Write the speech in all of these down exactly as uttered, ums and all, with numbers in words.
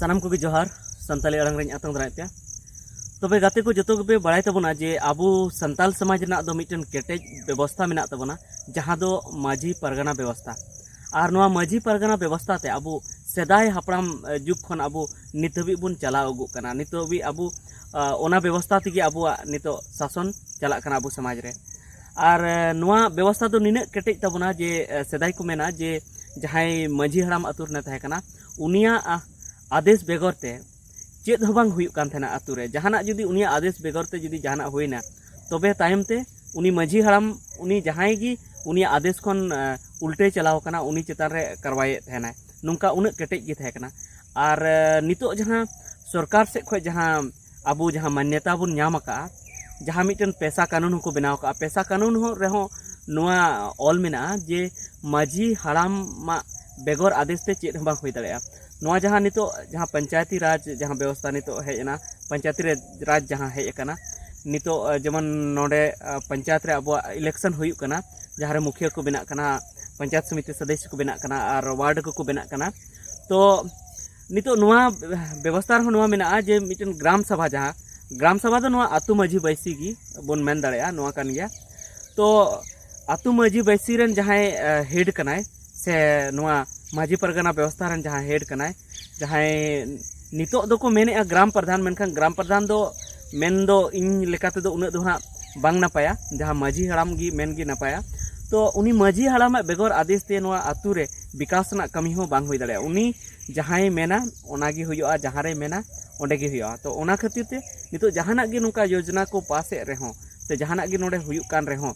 ᱥᱟᱱᱟᱢ ᱠᱚᱜᱮ ᱡᱚᱦᱟᱨ᱾ ᱥᱟᱱᱛᱟᱞᱤ ᱟᱲᱟᱝ ᱨᱮᱧ ᱟᱛᱟᱝ ᱫᱟᱨᱟᱭᱮᱫ ᱯᱮᱭᱟ᱾ ᱛᱚᱵᱮ ᱜᱟᱛᱮ ᱠᱚ, ᱡᱚᱛᱚ ᱜᱮᱯᱮ ᱵᱟᱲᱟᱭ ᱛᱟᱵᱚᱱᱟ ᱡᱮ ᱟᱵᱚ ᱥᱟᱱᱛᱟᱞ ᱥᱚᱢᱟᱡᱽ ᱨᱮᱱᱟᱜ ᱫᱚ ᱢᱤᱫᱴᱮᱱ ᱠᱮᱴᱮᱡ ᱵᱮᱵᱚᱥᱛᱷᱟ ᱢᱮᱱᱟᱜ ᱛᱟᱵᱚᱱᱟ, ᱡᱟᱦᱟᱸ ᱫᱚ ᱢᱟᱹᱡᱷᱤ ᱯᱟᱨᱜᱟᱱᱟ ᱵᱮᱵᱚᱥᱛᱷᱟ᱾ ᱟᱨ ᱱᱚᱣᱟ ᱢᱟᱹᱡᱷᱤ ᱯᱟᱨᱜᱟᱱᱟ ᱵᱮᱵᱚᱥᱛᱷᱟ ᱛᱮ ᱟᱵᱚ ᱥᱮᱫᱟᱭ ᱦᱟᱯᱲᱟᱢ, ᱮ, ᱡᱩᱜᱽ ᱠᱷᱚᱱ ᱟᱵᱚ ᱱᱤᱛ ᱦᱟᱹᱵᱤᱡ ᱵᱚᱱ ᱪᱟᱞᱟᱣ ᱟᱹᱜᱩᱜ ᱠᱟᱱᱟ᱾ ᱱᱤᱛ ᱦᱟᱹᱵᱤᱡ ᱟᱵᱚ, ᱟ, ᱚᱱᱟ ᱵᱮᱵᱚᱥᱛᱷᱟ ᱛᱮᱜᱮ ᱟᱵᱚᱣᱟᱜ ᱱᱤᱛᱚᱜ ᱥᱟᱥᱚᱱ ᱪᱟᱞᱟᱜ ᱠᱟᱱᱟ ᱟᱵᱚ ᱥᱚᱢᱟᱡᱽ ᱨᱮ᱾ ᱟᱨ, ᱮ, ᱱᱚᱣᱟ ᱵᱮᱵᱚᱥᱛᱷᱟ ᱫᱚ ᱱᱤᱱᱟᱹᱜ ᱠᱮᱴᱮᱡ ᱛᱟᱵᱚᱱᱟ ᱡᱮ, ᱮ, ᱥᱮᱫᱟᱭ ᱠᱚ ᱢᱮᱱᱟ ᱡᱮ ᱡᱟᱦᱟᱸᱭ ᱢᱟᱹᱡᱷᱤ ᱦᱟᱲᱟᱢ ᱟᱛᱳ ᱨᱮᱱᱮ ᱛᱟᱦᱮᱸ ᱠᱟᱱᱟ, ᱩᱱᱤᱭᱟᱜ, ᱟ, ᱟᱫᱮᱥ ᱵᱮᱜᱚᱨ ᱛᱮ ᱪᱮᱫ ᱦᱚᱸ ᱵᱟᱝ ᱦᱩᱭᱩᱜ ᱠᱟᱱ ᱛᱟᱦᱮᱱᱟ ᱟᱛᱳ ᱨᱮ᱾ ᱡᱟᱦᱟᱱᱟᱜ ᱡᱩᱫᱤ ᱩᱱᱤᱭᱟᱜ ᱟᱫᱮᱥ ᱵᱮᱜᱚᱨ ᱛᱮ ᱡᱩᱫᱤ ᱡᱟᱦᱟᱱᱟᱜ ᱦᱩᱭᱱᱟ, ᱛᱚᱵᱮ ᱛᱟᱭᱚᱢ ᱛᱮ ᱩᱱᱤ ᱢᱟᱹᱡᱷᱤ ᱦᱟᱲᱟᱢ, ᱩᱱᱤ ᱡᱟᱦᱟᱸᱭ ᱜᱮ ᱩᱱᱤᱭᱟᱜ ᱟᱫᱮᱥ ᱠᱷᱚᱱ, ᱮ, ᱩᱞᱴᱟᱹᱭ ᱪᱟᱞᱟᱣ ᱠᱟᱱᱟ, ᱩᱱᱤ ᱪᱮᱛᱟᱱ ᱨᱮ ᱠᱟᱨᱣᱟᱭᱮᱫ ᱛᱟᱦᱮᱱᱟᱭ᱾ ᱱᱚᱝᱠᱟ ᱩᱱᱟᱹᱜ ᱠᱮᱴᱮᱡ ᱜᱮ ᱛᱟᱦᱮᱸ ᱠᱟᱱᱟ᱾ ᱟᱨ, ᱮ, ᱱᱤᱛᱚᱜ ᱡᱟᱦᱟᱸ ᱥᱚᱨᱠᱟᱨ ᱥᱮᱫ ᱠᱷᱚᱱ ᱡᱟᱦᱟᱸ ᱟᱵᱚ ᱡᱟᱦᱟᱸ ᱢᱟᱱᱱᱚᱛᱟ ᱵᱚᱱ ᱧᱟᱢ ᱟᱠᱟᱫᱼᱟ, ᱡᱟᱦᱟᱸ ᱢᱤᱫᱴᱮᱱ ᱯᱮᱥᱟ ᱠᱟᱹᱱᱩᱱ ᱦᱚᱸᱠᱚ ᱵᱮᱱᱟᱣ ᱟᱠᱟᱫᱼᱟ, ᱯᱮᱥᱟ ᱠᱟᱹᱱᱩᱱ ᱦᱚᱸ ᱨᱮᱦᱚᱸ ᱱᱚᱣᱟ ᱚᱞ ᱢᱮᱱᱟᱜᱼᱟ ᱡᱮ ᱢᱟᱹᱡᱷᱤ ᱦᱟᱲᱟᱢᱟᱜ ᱵᱮᱜᱚᱨ ᱟᱫᱮᱥ ᱛᱮ ᱪᱮᱫ ᱦᱚᱸ ᱵᱟᱝ ᱦᱩᱭ ᱫᱟᱲᱮᱭᱟᱜᱼᱟ᱾ ᱱᱚᱣᱟ ᱡᱟᱦᱟᱸ ᱱᱤᱛᱚᱜ ᱡᱟᱦᱟᱸ ᱯᱚᱧᱪᱟᱭᱮᱛᱤ ᱨᱟᱡᱽ ᱡᱟᱦᱟᱸ ᱵᱮᱵᱚᱥᱛᱷᱟ ᱱᱤᱛᱚᱜ ᱦᱮᱡ ᱮᱱᱟ, ᱯᱚᱧᱪᱟᱭᱮᱛᱤ ᱨᱮ-, ᱨᱟᱡᱽ ᱡᱟᱦᱟᱸ ᱦᱮᱡ ᱟᱠᱟᱱᱟ, ᱱᱤᱛᱚᱜ, ᱮ, ᱡᱮᱢᱚᱱ ᱱᱚᱰᱮ, ᱮ, ᱯᱚᱧᱪᱟᱭᱮᱛ ᱨᱮ ᱟᱵᱚᱣᱟᱜ election ᱦᱩᱭᱩᱜ ᱠᱟᱱᱟ, ᱡᱟᱦᱟᱸ ᱨᱮ ᱢᱩᱠᱷᱤᱭᱟᱹ ᱠᱚ ᱵᱮᱱᱟᱜ ᱠᱟᱱᱟ, ᱯᱚᱧᱪᱟᱭᱮᱛ ᱥᱚᱢᱤᱛᱤ ᱥᱚᱫᱚᱥᱥᱚ ᱠᱚ ᱵᱮᱱᱟᱜ ᱠᱟᱱᱟ ᱟᱨ ᱣᱟᱨᱰ ᱠᱚᱠᱚ ᱵᱮᱱᱟᱜ ᱠᱟᱱᱟ᱾ ᱛᱚ ᱱᱤᱛᱚᱜ ᱱᱚᱣᱟ ᱵᱮᱵᱚᱥᱛᱷᱟ ᱨᱮᱦᱚᱸ ᱱᱚᱣᱟ ᱢᱮᱱᱟᱜᱼᱟ ᱡᱮ ᱢᱤᱫᱴᱮᱱ ᱜᱨᱟᱢ ᱥᱚᱵᱷᱟ, ᱡᱟᱦᱟᱸ ᱜᱨᱟᱢ ᱥᱚᱵᱷᱟ ᱫᱚ ᱱᱚᱣᱟ ᱟᱹᱛᱩ ᱢᱟᱹᱡᱷᱤ ᱵᱟᱹᱭᱥᱤ ᱜᱮ ᱵᱚᱱ ᱢᱮᱱ ᱫᱟᱲᱮᱭᱟᱜᱼᱟ, ᱱᱚᱣᱟ ᱠᱟᱱ ᱜᱮᱭᱟ᱾ ᱛᱚ ᱟᱹᱛᱩ ᱢᱟᱹᱡᱷᱤ ᱵᱟᱹᱭᱥᱤ ᱨᱮᱱ ᱡᱟᱦᱟᱸᱭ, ᱮ, head ᱠᱟᱱᱟᱭ, ᱥᱮ ᱱᱚᱣᱟ ᱢᱟᱹᱡᱷᱤ ᱯᱟᱨᱜᱟᱱᱟ ᱵᱮᱵᱚᱥᱛᱷᱟ ᱨᱮᱱ ᱡᱟᱦᱟᱸᱭ head ᱠᱟᱱᱟᱭ, ᱡᱟᱦᱟᱸᱭ ᱱᱤᱛᱚᱜ ᱫᱚᱠᱚ ᱢᱮᱱᱮᱫᱼᱟ ᱜᱨᱟᱢ ᱯᱨᱟᱫᱷᱟᱱ, ᱢᱮᱱᱠᱷᱟᱱ ᱜᱨᱟᱢ ᱯᱨᱟᱫᱷᱟᱱ ᱫᱚ ᱢᱮᱱ ᱫᱚ ᱤᱧ ᱞᱮᱠᱟ ᱛᱮᱫᱚ ᱩᱱᱟᱹᱜ ᱫᱚ ᱦᱟᱸᱜ ᱵᱟᱝ ᱱᱟᱯᱟᱭᱟ, ᱡᱟᱦᱟᱸ ᱢᱟᱹᱡᱷᱤ ᱦᱟᱲᱟᱢ ᱜᱮ ᱢᱮᱱ ᱜᱮ ᱱᱟᱯᱟᱭᱟ᱾ ᱛᱚ ᱩᱱᱤ ᱢᱟᱹᱡᱷᱤ ᱦᱟᱲᱟᱢᱟᱜ ᱵᱮᱜᱚᱨ ᱟᱫᱮᱥ ᱛᱮ ᱱᱚᱣᱟ ᱟᱹᱛᱩ ᱨᱮ ᱵᱤᱠᱟᱥ ᱨᱮᱱᱟᱜ ᱠᱟᱹᱢᱤ ᱦᱚᱸ ᱵᱟᱝ ᱦᱩᱭ ᱫᱟᱲᱮᱭᱟᱜᱼᱟ᱾ ᱩᱱᱤ ᱡᱟᱦᱟᱸᱭ ᱢᱮᱱᱟ ᱚᱱᱟ ᱜᱮ ᱦᱩᱭᱩᱜᱼᱟ, ᱡᱟᱦᱟᱸ ᱨᱮᱭ ᱢᱮᱱᱟ ᱚᱸᱰᱮ ᱜᱮ ᱦᱩᱭᱩᱜᱼᱟ᱾ ᱛᱚ ᱚᱱᱟ ᱠᱷᱟᱹᱛᱤᱨ ᱛᱮ ᱱᱤᱛᱚᱜ ᱡᱟᱦᱟᱱᱟᱜ ᱜᱮ ᱱᱚᱝᱠᱟ ᱭᱳᱡᱽᱱᱟ ᱠᱚ ᱯᱟᱥᱮᱫ ᱨᱮᱦᱚᱸ, ᱥᱮ ᱡᱟᱦᱟᱱᱟᱜ ᱜᱮ ᱱᱚᱰᱮ ᱦᱩᱭᱩᱜ ᱠᱟᱱ ᱨᱮᱦᱚᱸ,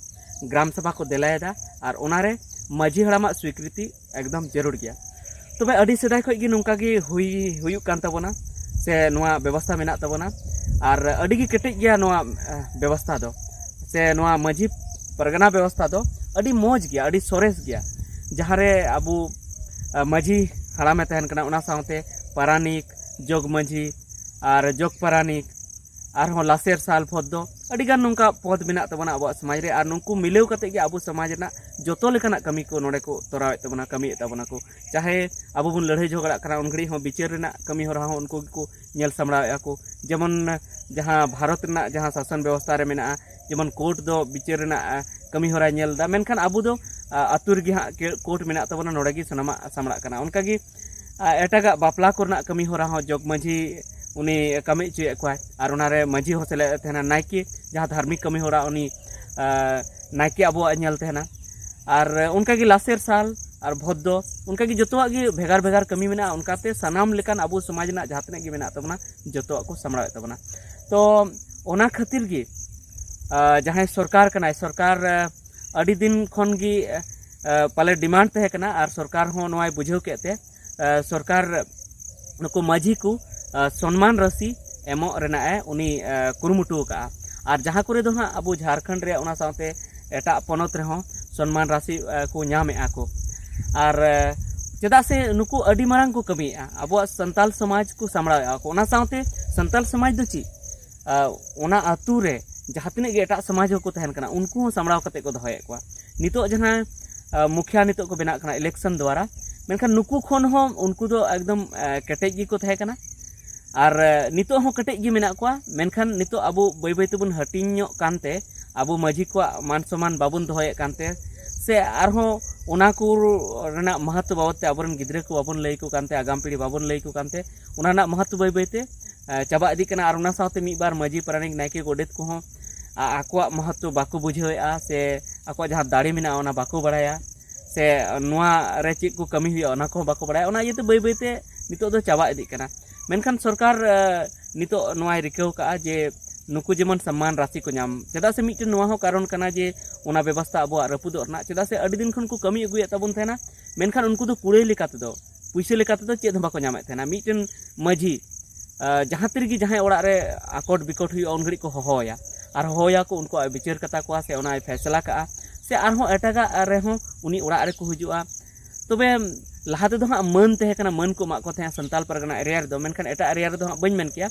ᱜᱨᱟᱢ ᱥᱚᱵᱷᱟ ᱠᱚ ᱫᱮᱞᱟᱭᱮᱫᱟ ᱟᱨ ᱚᱱᱟᱨᱮ ᱢᱟᱹᱡᱷᱤ ᱦᱟᱲᱟᱢᱟᱜ ᱥᱣᱤᱠᱨᱤᱛᱤ ᱮᱠᱫᱚᱢ ᱡᱟᱹᱨᱩᱲ ᱜᱮᱭᱟ᱾ ᱛᱚᱵᱮ ᱟᱹᱰᱤ ᱥᱮᱫᱟᱭ ᱠᱷᱚᱱ ᱜᱮ ᱱᱚᱝᱠᱟ ᱜᱮ ᱦᱩᱭ, ᱦᱩᱭᱩᱜ ᱠᱟᱱ ᱛᱟᱵᱚᱱᱟ, ᱥᱮ ᱱᱚᱣᱟ ᱵᱮᱵᱚᱥᱛᱷᱟ ᱢᱮᱱᱟᱜ ᱛᱟᱵᱚᱱᱟ᱾ ᱟᱨ ᱟᱹᱰᱤ ᱜᱮ ᱠᱮᱴᱮᱡ ᱜᱮᱭᱟ ᱱᱚᱣᱟ, ᱮ, ᱵᱮᱵᱚᱥᱛᱷᱟ ᱫᱚ, ᱥᱮ ᱱᱚᱣᱟ ᱢᱟᱹᱡᱷᱤ ᱯᱟᱨᱜᱟᱱᱟ ᱵᱮᱵᱚᱥᱛᱷᱟ ᱫᱚ ᱟᱹᱰᱤ ᱢᱚᱡᱽ ᱜᱮᱭᱟ, ᱟᱹᱰᱤ ᱥᱚᱨᱮᱥ ᱜᱮᱭᱟ᱾ ᱡᱟᱦᱟᱸ ᱨᱮ ᱟᱵᱚ, ᱮ, ᱢᱟᱹᱡᱷᱤ ᱦᱟᱲᱟᱢᱮ ᱛᱟᱦᱮᱱ ᱠᱟᱱᱟ, ᱚᱱᱟ ᱥᱟᱶᱛᱮ ᱯᱟᱨᱟᱱᱤᱠ, ᱡᱚᱜᱽ ᱢᱟᱹᱡᱷᱤ ᱟᱨ ᱡᱚᱜᱽ ᱯᱟᱨᱟᱱᱤᱠ, ᱟᱨᱦᱚᱸ ᱞᱟᱥᱮᱨ ᱥᱟᱞ ᱯᱷᱚᱫ ᱫᱚ ᱟᱹᱰᱤᱜᱟᱱ ᱱᱚᱝᱠᱟ ᱯᱚᱫᱽ ᱢᱮᱱᱟᱜ ᱛᱟᱵᱚᱱᱟ ᱟᱵᱚᱣᱟᱜ ᱥᱚᱢᱟᱡᱽ ᱨᱮ, ᱟᱨ ᱱᱩᱠᱩ ᱢᱤᱞᱟᱹᱣ ᱠᱟᱛᱮ ᱜᱮ ᱟᱵᱚ ᱥᱚᱢᱟᱡᱽ ᱨᱮᱱᱟᱜ ᱡᱚᱛᱚ ᱞᱮᱠᱟᱱᱟᱜ ᱠᱟᱹᱢᱤ ᱠᱚ ᱱᱚᱰᱮ ᱠᱚ ᱛᱚᱨᱟᱣᱮᱫ ᱛᱟᱵᱚᱱᱟ, ᱠᱟᱹᱢᱤᱭᱮᱫ ᱛᱟᱵᱚᱱᱟ ᱠᱚ᱾ ᱪᱟᱦᱮ ᱟᱵᱚ ᱵᱚᱱ ᱞᱟᱹᱲᱦᱟᱹᱭ ᱡᱷᱚᱜᱽᱲᱟᱜ ᱠᱟᱱᱟ, ᱩᱱ ᱜᱷᱟᱹᱲᱤᱡ ᱦᱚᱸ ᱵᱤᱪᱟᱹᱨ ᱨᱮᱱᱟᱜ ᱠᱟᱹᱢᱤ ᱦᱚᱨᱟ ᱦᱚᱸ ᱩᱱᱠᱩ ᱜᱮᱠᱚ ᱧᱮᱞ ᱥᱟᱢᱵᱲᱟᱣᱮᱫᱼᱟ ᱠᱚ᱾ ᱡᱮᱢᱚᱱ ᱡᱟᱦᱟᱸ ᱵᱷᱟᱨᱚᱛ ᱨᱮᱱᱟᱜ ᱡᱟᱦᱟᱸ ᱥᱟᱥᱚᱱ ᱵᱮᱵᱚᱥᱛᱷᱟ ᱨᱮ ᱢᱮᱱᱟᱜᱼᱟ, ᱡᱮᱢᱚᱱ ᱠᱳᱨᱴ ᱫᱚ ᱵᱤᱪᱟᱹᱨ ᱨᱮᱱᱟᱜ, ᱟ, ᱠᱟᱹᱢᱤ ᱦᱚᱨᱟᱭ ᱧᱮᱞ ᱮᱫᱟ, ᱢᱮᱱᱠᱷᱟᱱ ᱟᱵᱚ ᱫᱚ, ᱟ, ᱟᱹᱛᱩ ᱨᱮᱜᱮ ᱦᱟᱸᱜ ᱠᱮ-, ᱠᱳᱨᱴ ᱢᱮᱱᱟᱜ ᱛᱟᱵᱚᱱᱟ, ᱱᱚᱰᱮ ᱜᱮ ᱥᱟᱱᱟᱢᱟᱜ ᱥᱟᱢᱲᱟᱜ ᱠᱟᱱᱟ᱾ ᱚᱱᱠᱟᱜᱮ, ᱟ, ᱮᱴᱟᱜᱟᱜ ᱵᱟᱯᱞᱟ ᱠᱚᱨᱮᱱᱟᱜ ᱠᱟᱹᱢᱤ ᱦᱚᱨᱟ ᱦᱚᱸ ᱡᱚᱜᱽ ᱢᱟᱹᱡᱷᱤ ᱩᱱᱤ ᱠᱟᱹᱢᱤ ᱦᱚᱪᱚᱭᱮᱫ ᱠᱚᱣᱟᱭ, ᱟᱨ ᱚᱱᱟᱨᱮ ᱢᱟᱹᱡᱷᱤ ᱦᱚᱸ ᱥᱮᱞᱮᱫ ᱮ ᱛᱟᱦᱮᱱᱟ, ᱱᱟᱭᱠᱮ ᱡᱟᱦᱟᱸ ᱫᱷᱟᱨᱢᱤᱠ ᱠᱟᱹᱢᱤ ᱦᱚᱨᱟ ᱩᱱᱤ, ᱟ, ᱱᱟᱭᱠᱮ ᱟᱵᱚᱣᱟᱜ ᱧᱮᱞ ᱛᱟᱦᱮᱱᱟ᱾ ᱟᱨ ᱚᱱᱠᱟᱜᱮ ᱞᱟᱥᱮᱨ ᱥᱟᱞ ᱟᱨ ᱵᱷᱚᱫᱽᱫᱚ, ᱚᱱᱠᱟᱜᱮ ᱡᱚᱛᱚᱣᱟᱜ ᱜᱮ ᱵᱷᱮᱜᱟᱨ ᱵᱷᱮᱜᱟᱨ ᱠᱟᱹᱢᱤ ᱢᱮᱱᱟᱜᱼᱟ᱾ ᱚᱱᱠᱟᱛᱮ ᱥᱟᱱᱟᱢ ᱞᱮᱠᱟᱱ ᱟᱵᱚ ᱥᱚᱢᱟᱡᱽ ᱨᱮᱱᱟᱜ ᱡᱟᱦᱟᱸ ᱛᱤᱱᱟᱹᱜ ᱜᱮ ᱢᱮᱱᱟᱜ ᱛᱟᱵᱚᱱᱟ, ᱡᱚᱛᱚᱣᱟᱜ ᱠᱚ ᱥᱟᱢᱵᱲᱟᱣᱮᱫ ᱛᱟᱵᱚᱱᱟ᱾ ᱛᱚ ᱚᱱᱟ ᱠᱷᱟᱹᱛᱤᱨ ᱜᱮ, ᱟ, ᱡᱟᱦᱟᱸᱭ ᱥᱚᱨᱠᱟᱨ ᱠᱟᱱᱟᱭ, ᱥᱚᱨᱠᱟᱨ, ᱟ, ᱟᱹᱰᱤ ᱫᱤᱱ ᱠᱷᱚᱱ ᱜᱮ, ᱟ, ᱯᱟᱞᱮ ᱰᱤᱢᱟᱱᱰ ᱛᱟᱦᱮᱸ ᱠᱟᱱᱟ, ᱟᱨ ᱥᱚᱨᱠᱟᱨ ᱦᱚᱸ ᱱᱚᱣᱟᱭ ᱵᱩᱡᱷᱟᱹᱣ ᱠᱮᱫ ᱛᱮ, ᱟ, ᱥᱚᱨᱠᱟᱨ ᱱᱩᱠᱩ ᱢᱟᱹᱡᱷᱤ ᱠᱚ, ᱟ, ᱥᱚᱱᱢᱟᱱ ᱨᱟᱹᱥᱤ ᱮᱢᱚᱜ ᱨᱮᱱᱟᱜ ᱮ ᱩᱱᱤ, ᱟ, ᱠᱩᱨᱩᱢᱩᱴᱩ ᱟᱠᱟᱫᱼᱟ᱾ ᱟᱨ ᱡᱟᱦᱟᱸ ᱠᱚᱨᱮ ᱫᱚ ᱦᱟᱸᱜ ᱟᱵᱚ ᱡᱷᱟᱲᱠᱷᱚᱸᱰ ᱨᱮᱭᱟᱜ, ᱚᱱᱟ ᱥᱟᱶᱛᱮ ᱮᱴᱟᱜ ᱯᱚᱱᱚᱛ ᱨᱮᱦᱚᱸ ᱥᱚᱱᱢᱟᱱ ᱨᱟᱹᱥᱤ, ᱟ, ᱠᱚ ᱧᱟᱢᱮᱫᱼᱟ ᱠᱚ᱾ ᱟᱨ, ᱟ, ᱪᱮᱫᱟᱜ ᱥᱮ ᱱᱩᱠᱩ ᱟᱹᱰᱤ ᱢᱟᱨᱟᱝ ᱠᱚ ᱠᱟᱹᱢᱤᱭᱮᱫᱼᱟ ᱟᱵᱚᱣᱟᱜ ᱥᱟᱱᱛᱟᱞ ᱥᱚᱢᱟᱡᱽ ᱠᱚ ᱥᱟᱢᱵᱲᱟᱣᱮᱫᱼᱟ ᱠᱚ᱾ ᱚᱱᱟ ᱥᱟᱶᱛᱮ ᱥᱟᱱᱛᱟᱞ ᱥᱚᱢᱟᱡᱽ ᱫᱚ ᱪᱮᱫ, ᱟ, ᱚᱱᱟ ᱟᱹᱛᱩ ᱨᱮ ᱡᱟᱦᱟᱸ ᱛᱤᱱᱟᱹᱜ ᱜᱮ ᱮᱴᱟᱜ ᱥᱚᱢᱟᱡᱽ ᱦᱚᱸᱠᱚ ᱛᱟᱦᱮᱱ ᱠᱟᱱᱟ, ᱩᱱᱠᱩ ᱦᱚᱸ ᱥᱟᱢᱵᱲᱟᱣ ᱠᱟᱛᱮ ᱠᱚ ᱫᱚᱦᱚᱭᱮᱫ ᱠᱚᱣᱟ᱾ ᱱᱤᱛᱚᱜ ᱡᱟᱦᱟᱸ, ᱟ, ᱢᱩᱠᱷᱤᱭᱟ ᱱᱤᱛᱚᱜ ᱠᱚ ᱵᱮᱱᱟᱜ ᱠᱟᱱᱟ ᱤᱞᱮᱠᱥᱚᱱ ᱫᱣᱟᱨᱟ, ᱢᱮᱱᱠᱷᱟᱱ ᱱᱩᱠᱩ ᱠᱷᱚᱱ ᱦᱚᱸ ᱩᱱᱠᱩ ᱫᱚ ᱮᱠᱫᱚᱢ, ᱟ, ᱠᱮᱴᱮᱡ ᱜᱮᱠᱚ ᱛᱟᱦᱮᱸ ᱠᱟᱱᱟ᱾ ᱟᱨ, ᱟ, ᱱᱤᱛᱚᱜ ᱦᱚᱸ ᱠᱮᱴᱮᱡ ᱜᱮ ᱢᱮᱱᱟᱜ ᱠᱚᱣᱟ, ᱢᱮᱱᱠᱷᱟᱱ ᱱᱤᱛᱚᱜ ᱟᱵᱚ ᱵᱟᱹᱭ ᱵᱟᱹᱭ ᱛᱮᱵᱚᱱ ᱦᱟᱹᱴᱤᱧ ᱧᱚᱜ ᱠᱟᱱᱛᱮ, ᱟᱵᱚ ᱢᱟᱹᱡᱷᱤ ᱠᱚᱣᱟᱜ ᱢᱟᱱ ᱥᱚᱢᱢᱟᱱ ᱵᱟᱵᱚᱱ ᱫᱚᱦᱚᱭᱮᱫ ᱠᱟᱱᱛᱮ, ᱥᱮ ᱟᱨᱦᱚᱸ ᱚᱱᱟ ᱠᱚ ᱨᱮᱱᱟᱜ ᱢᱟᱦᱟᱛᱛᱚ ᱵᱟᱵᱚᱫ ᱛᱮ ᱟᱵᱚᱨᱮᱱ ᱜᱤᱫᱽᱨᱟᱹ ᱠᱚ ᱵᱟᱵᱚᱱ ᱞᱟᱹᱭ ᱟᱠᱚ ᱠᱟᱱᱛᱮ, ᱟᱜᱟᱢ ᱯᱤᱲᱦᱤ ᱵᱟᱵᱚᱱ ᱞᱟᱹᱭ ᱟᱠᱚ ᱠᱟᱱᱛᱮ, ᱚᱱᱟ ᱨᱮᱱᱟᱜ ᱢᱟᱦᱟᱛᱛᱚ ᱵᱟᱹᱭ ᱵᱟᱹᱭ ᱛᱮ, ᱟ, ᱪᱟᱵᱟ ᱤᱫᱤᱜ ᱠᱟᱱᱟ᱾ ᱟᱨ ᱚᱱᱟ ᱥᱟᱶᱛᱮ ᱢᱤᱫ ᱵᱟᱨ ᱢᱟᱹᱡᱷᱤ ᱯᱟᱨᱟᱱᱤᱠ ᱱᱟᱭᱠᱮ ᱜᱚᱰᱮᱛ ᱠᱚᱦᱚᱸ, ᱟ, ᱟᱠᱚᱣᱟᱜ ᱢᱟᱦᱟᱛᱛᱚ ᱵᱟᱠᱚ ᱵᱩᱡᱷᱟᱹᱣᱮᱫᱼᱟ, ᱥᱮ ᱟᱠᱚᱣᱟᱜ ᱡᱟᱦᱟᱸ ᱫᱟᱲᱮ ᱢᱮᱱᱟᱜᱼᱟ ᱚᱱᱟ ᱵᱟᱠᱚ ᱵᱟᱲᱟᱭᱟ, ᱥᱮ ᱱᱚᱣᱟ ᱨᱮ ᱪᱮᱫ ᱠᱚ ᱠᱟᱹᱢᱤ ᱦᱩᱭᱩᱜᱼᱟ ᱚᱱᱟ ᱠᱚᱦᱚᱸ ᱵᱟᱠᱚ ᱵᱟᱲᱟᱭᱟ᱾ ᱚᱱᱟ ᱤᱭᱟᱹᱛᱮ ᱵᱟᱹᱭ ᱵᱟᱹᱭ ᱛᱮ ᱱᱤᱛᱚᱜ ᱫᱚ ᱪᱟᱵᱟ ᱤᱫᱤᱜ ᱠᱟᱱᱟ᱾ ᱢᱮᱱᱠᱷᱟᱱ ᱥᱚᱨᱠᱟᱨ, ᱟ, ᱱᱤᱛᱚᱜ ᱱᱚᱣᱟᱭ ᱨᱤᱠᱟᱹᱣ ᱠᱟᱜᱼᱟ ᱡᱮ ᱱᱩᱠᱩ ᱡᱮᱢᱚᱱ ᱥᱚᱢᱢᱟᱱ ᱨᱟᱥᱤ ᱠᱚ ᱧᱟᱢ᱾ ᱪᱮᱫᱟᱜ ᱥᱮ ᱢᱤᱫᱴᱮᱱ ᱱᱚᱣᱟ ᱦᱚᱸ ᱠᱟᱨᱚᱱ ᱠᱟᱱᱟ ᱡᱮ ᱚᱱᱟ ᱵᱮᱵᱚᱥᱛᱷᱟ ᱟᱵᱚᱣᱟᱜ ᱨᱟᱹᱯᱩᱫᱚᱜ ᱨᱮᱱᱟᱜ, ᱪᱮᱫᱟᱜ ᱥᱮ ᱟᱹᱰᱤ ᱫᱤᱱ ᱠᱷᱚᱱ ᱠᱚ ᱠᱟᱹᱢᱤ ᱟᱹᱜᱩᱭᱮᱫ ᱛᱟᱵᱚᱱ ᱛᱟᱦᱮᱱᱟ, ᱢᱮᱱᱠᱷᱟᱱ ᱩᱱᱠᱩ ᱫᱚ ᱠᱩᱲᱟᱹᱭ ᱞᱮᱠᱟ ᱛᱮᱫᱚ, ᱯᱩᱭᱥᱟᱹ ᱞᱮᱠᱟ ᱛᱮᱫᱚ ᱪᱮᱫ ᱦᱚᱸ ᱵᱟᱠᱚ ᱧᱟᱢᱮᱫ ᱛᱟᱦᱮᱱᱟ᱾ ᱢᱤᱫᱴᱮᱱ ᱢᱟᱹᱡᱷᱤ, ᱟ, ᱡᱟᱦᱟᱸ ᱛᱤ ᱨᱮᱜᱮ ᱡᱟᱦᱟᱸᱭ ᱚᱲᱟᱜ ᱨᱮ ᱟᱠᱚᱴ ᱵᱤᱠᱚᱴ ᱦᱩᱭᱩᱜᱼᱟ, ᱩᱱ ᱜᱷᱟᱹᱲᱤᱡ ᱠᱚ ᱦᱚᱦᱚᱣᱟᱭᱟ, ᱟᱨ ᱦᱚᱦᱚᱭᱟᱠᱚ, ᱩᱱᱠᱩᱣᱟᱜ ᱵᱤᱪᱟᱹᱨ ᱠᱟᱛᱟ ᱠᱚᱣᱟ ᱥᱮ ᱚᱱᱟᱭ ᱯᱷᱮᱥᱞᱟ ᱠᱟᱜᱼᱟ, ᱥᱮ ᱟᱨᱦᱚᱸ ᱮᱴᱟᱜᱟᱜ ᱨᱮᱦᱚᱸ ᱩᱱᱤ ᱚᱲᱟᱜ ᱨᱮᱠᱚ ᱦᱤᱡᱩᱜᱼᱟ᱾ ᱛᱚᱵᱮ ᱞᱟᱦᱟ ᱛᱮᱫᱚ ᱦᱟᱸᱜ ᱢᱟᱹᱱ ᱛᱟᱦᱮᱸ ᱠᱟᱱᱟ, ᱢᱟᱹᱱ ᱠᱚ ᱮᱢᱟᱜ ᱠᱚ ᱛᱟᱦᱮᱸᱜᱼᱟ ᱥᱟᱱᱛᱟᱞ ᱯᱟᱨᱜᱟᱱᱟ ᱮᱨᱤᱭᱟ ᱨᱮᱫᱚ, ᱢᱮᱱᱠᱷᱟᱱ ᱮᱴᱟᱜ ᱮᱨᱤᱭᱟ ᱨᱮᱫᱚ ᱦᱟᱸᱜ ᱵᱟᱹᱧ ᱢᱮᱱ ᱠᱮᱭᱟ᱾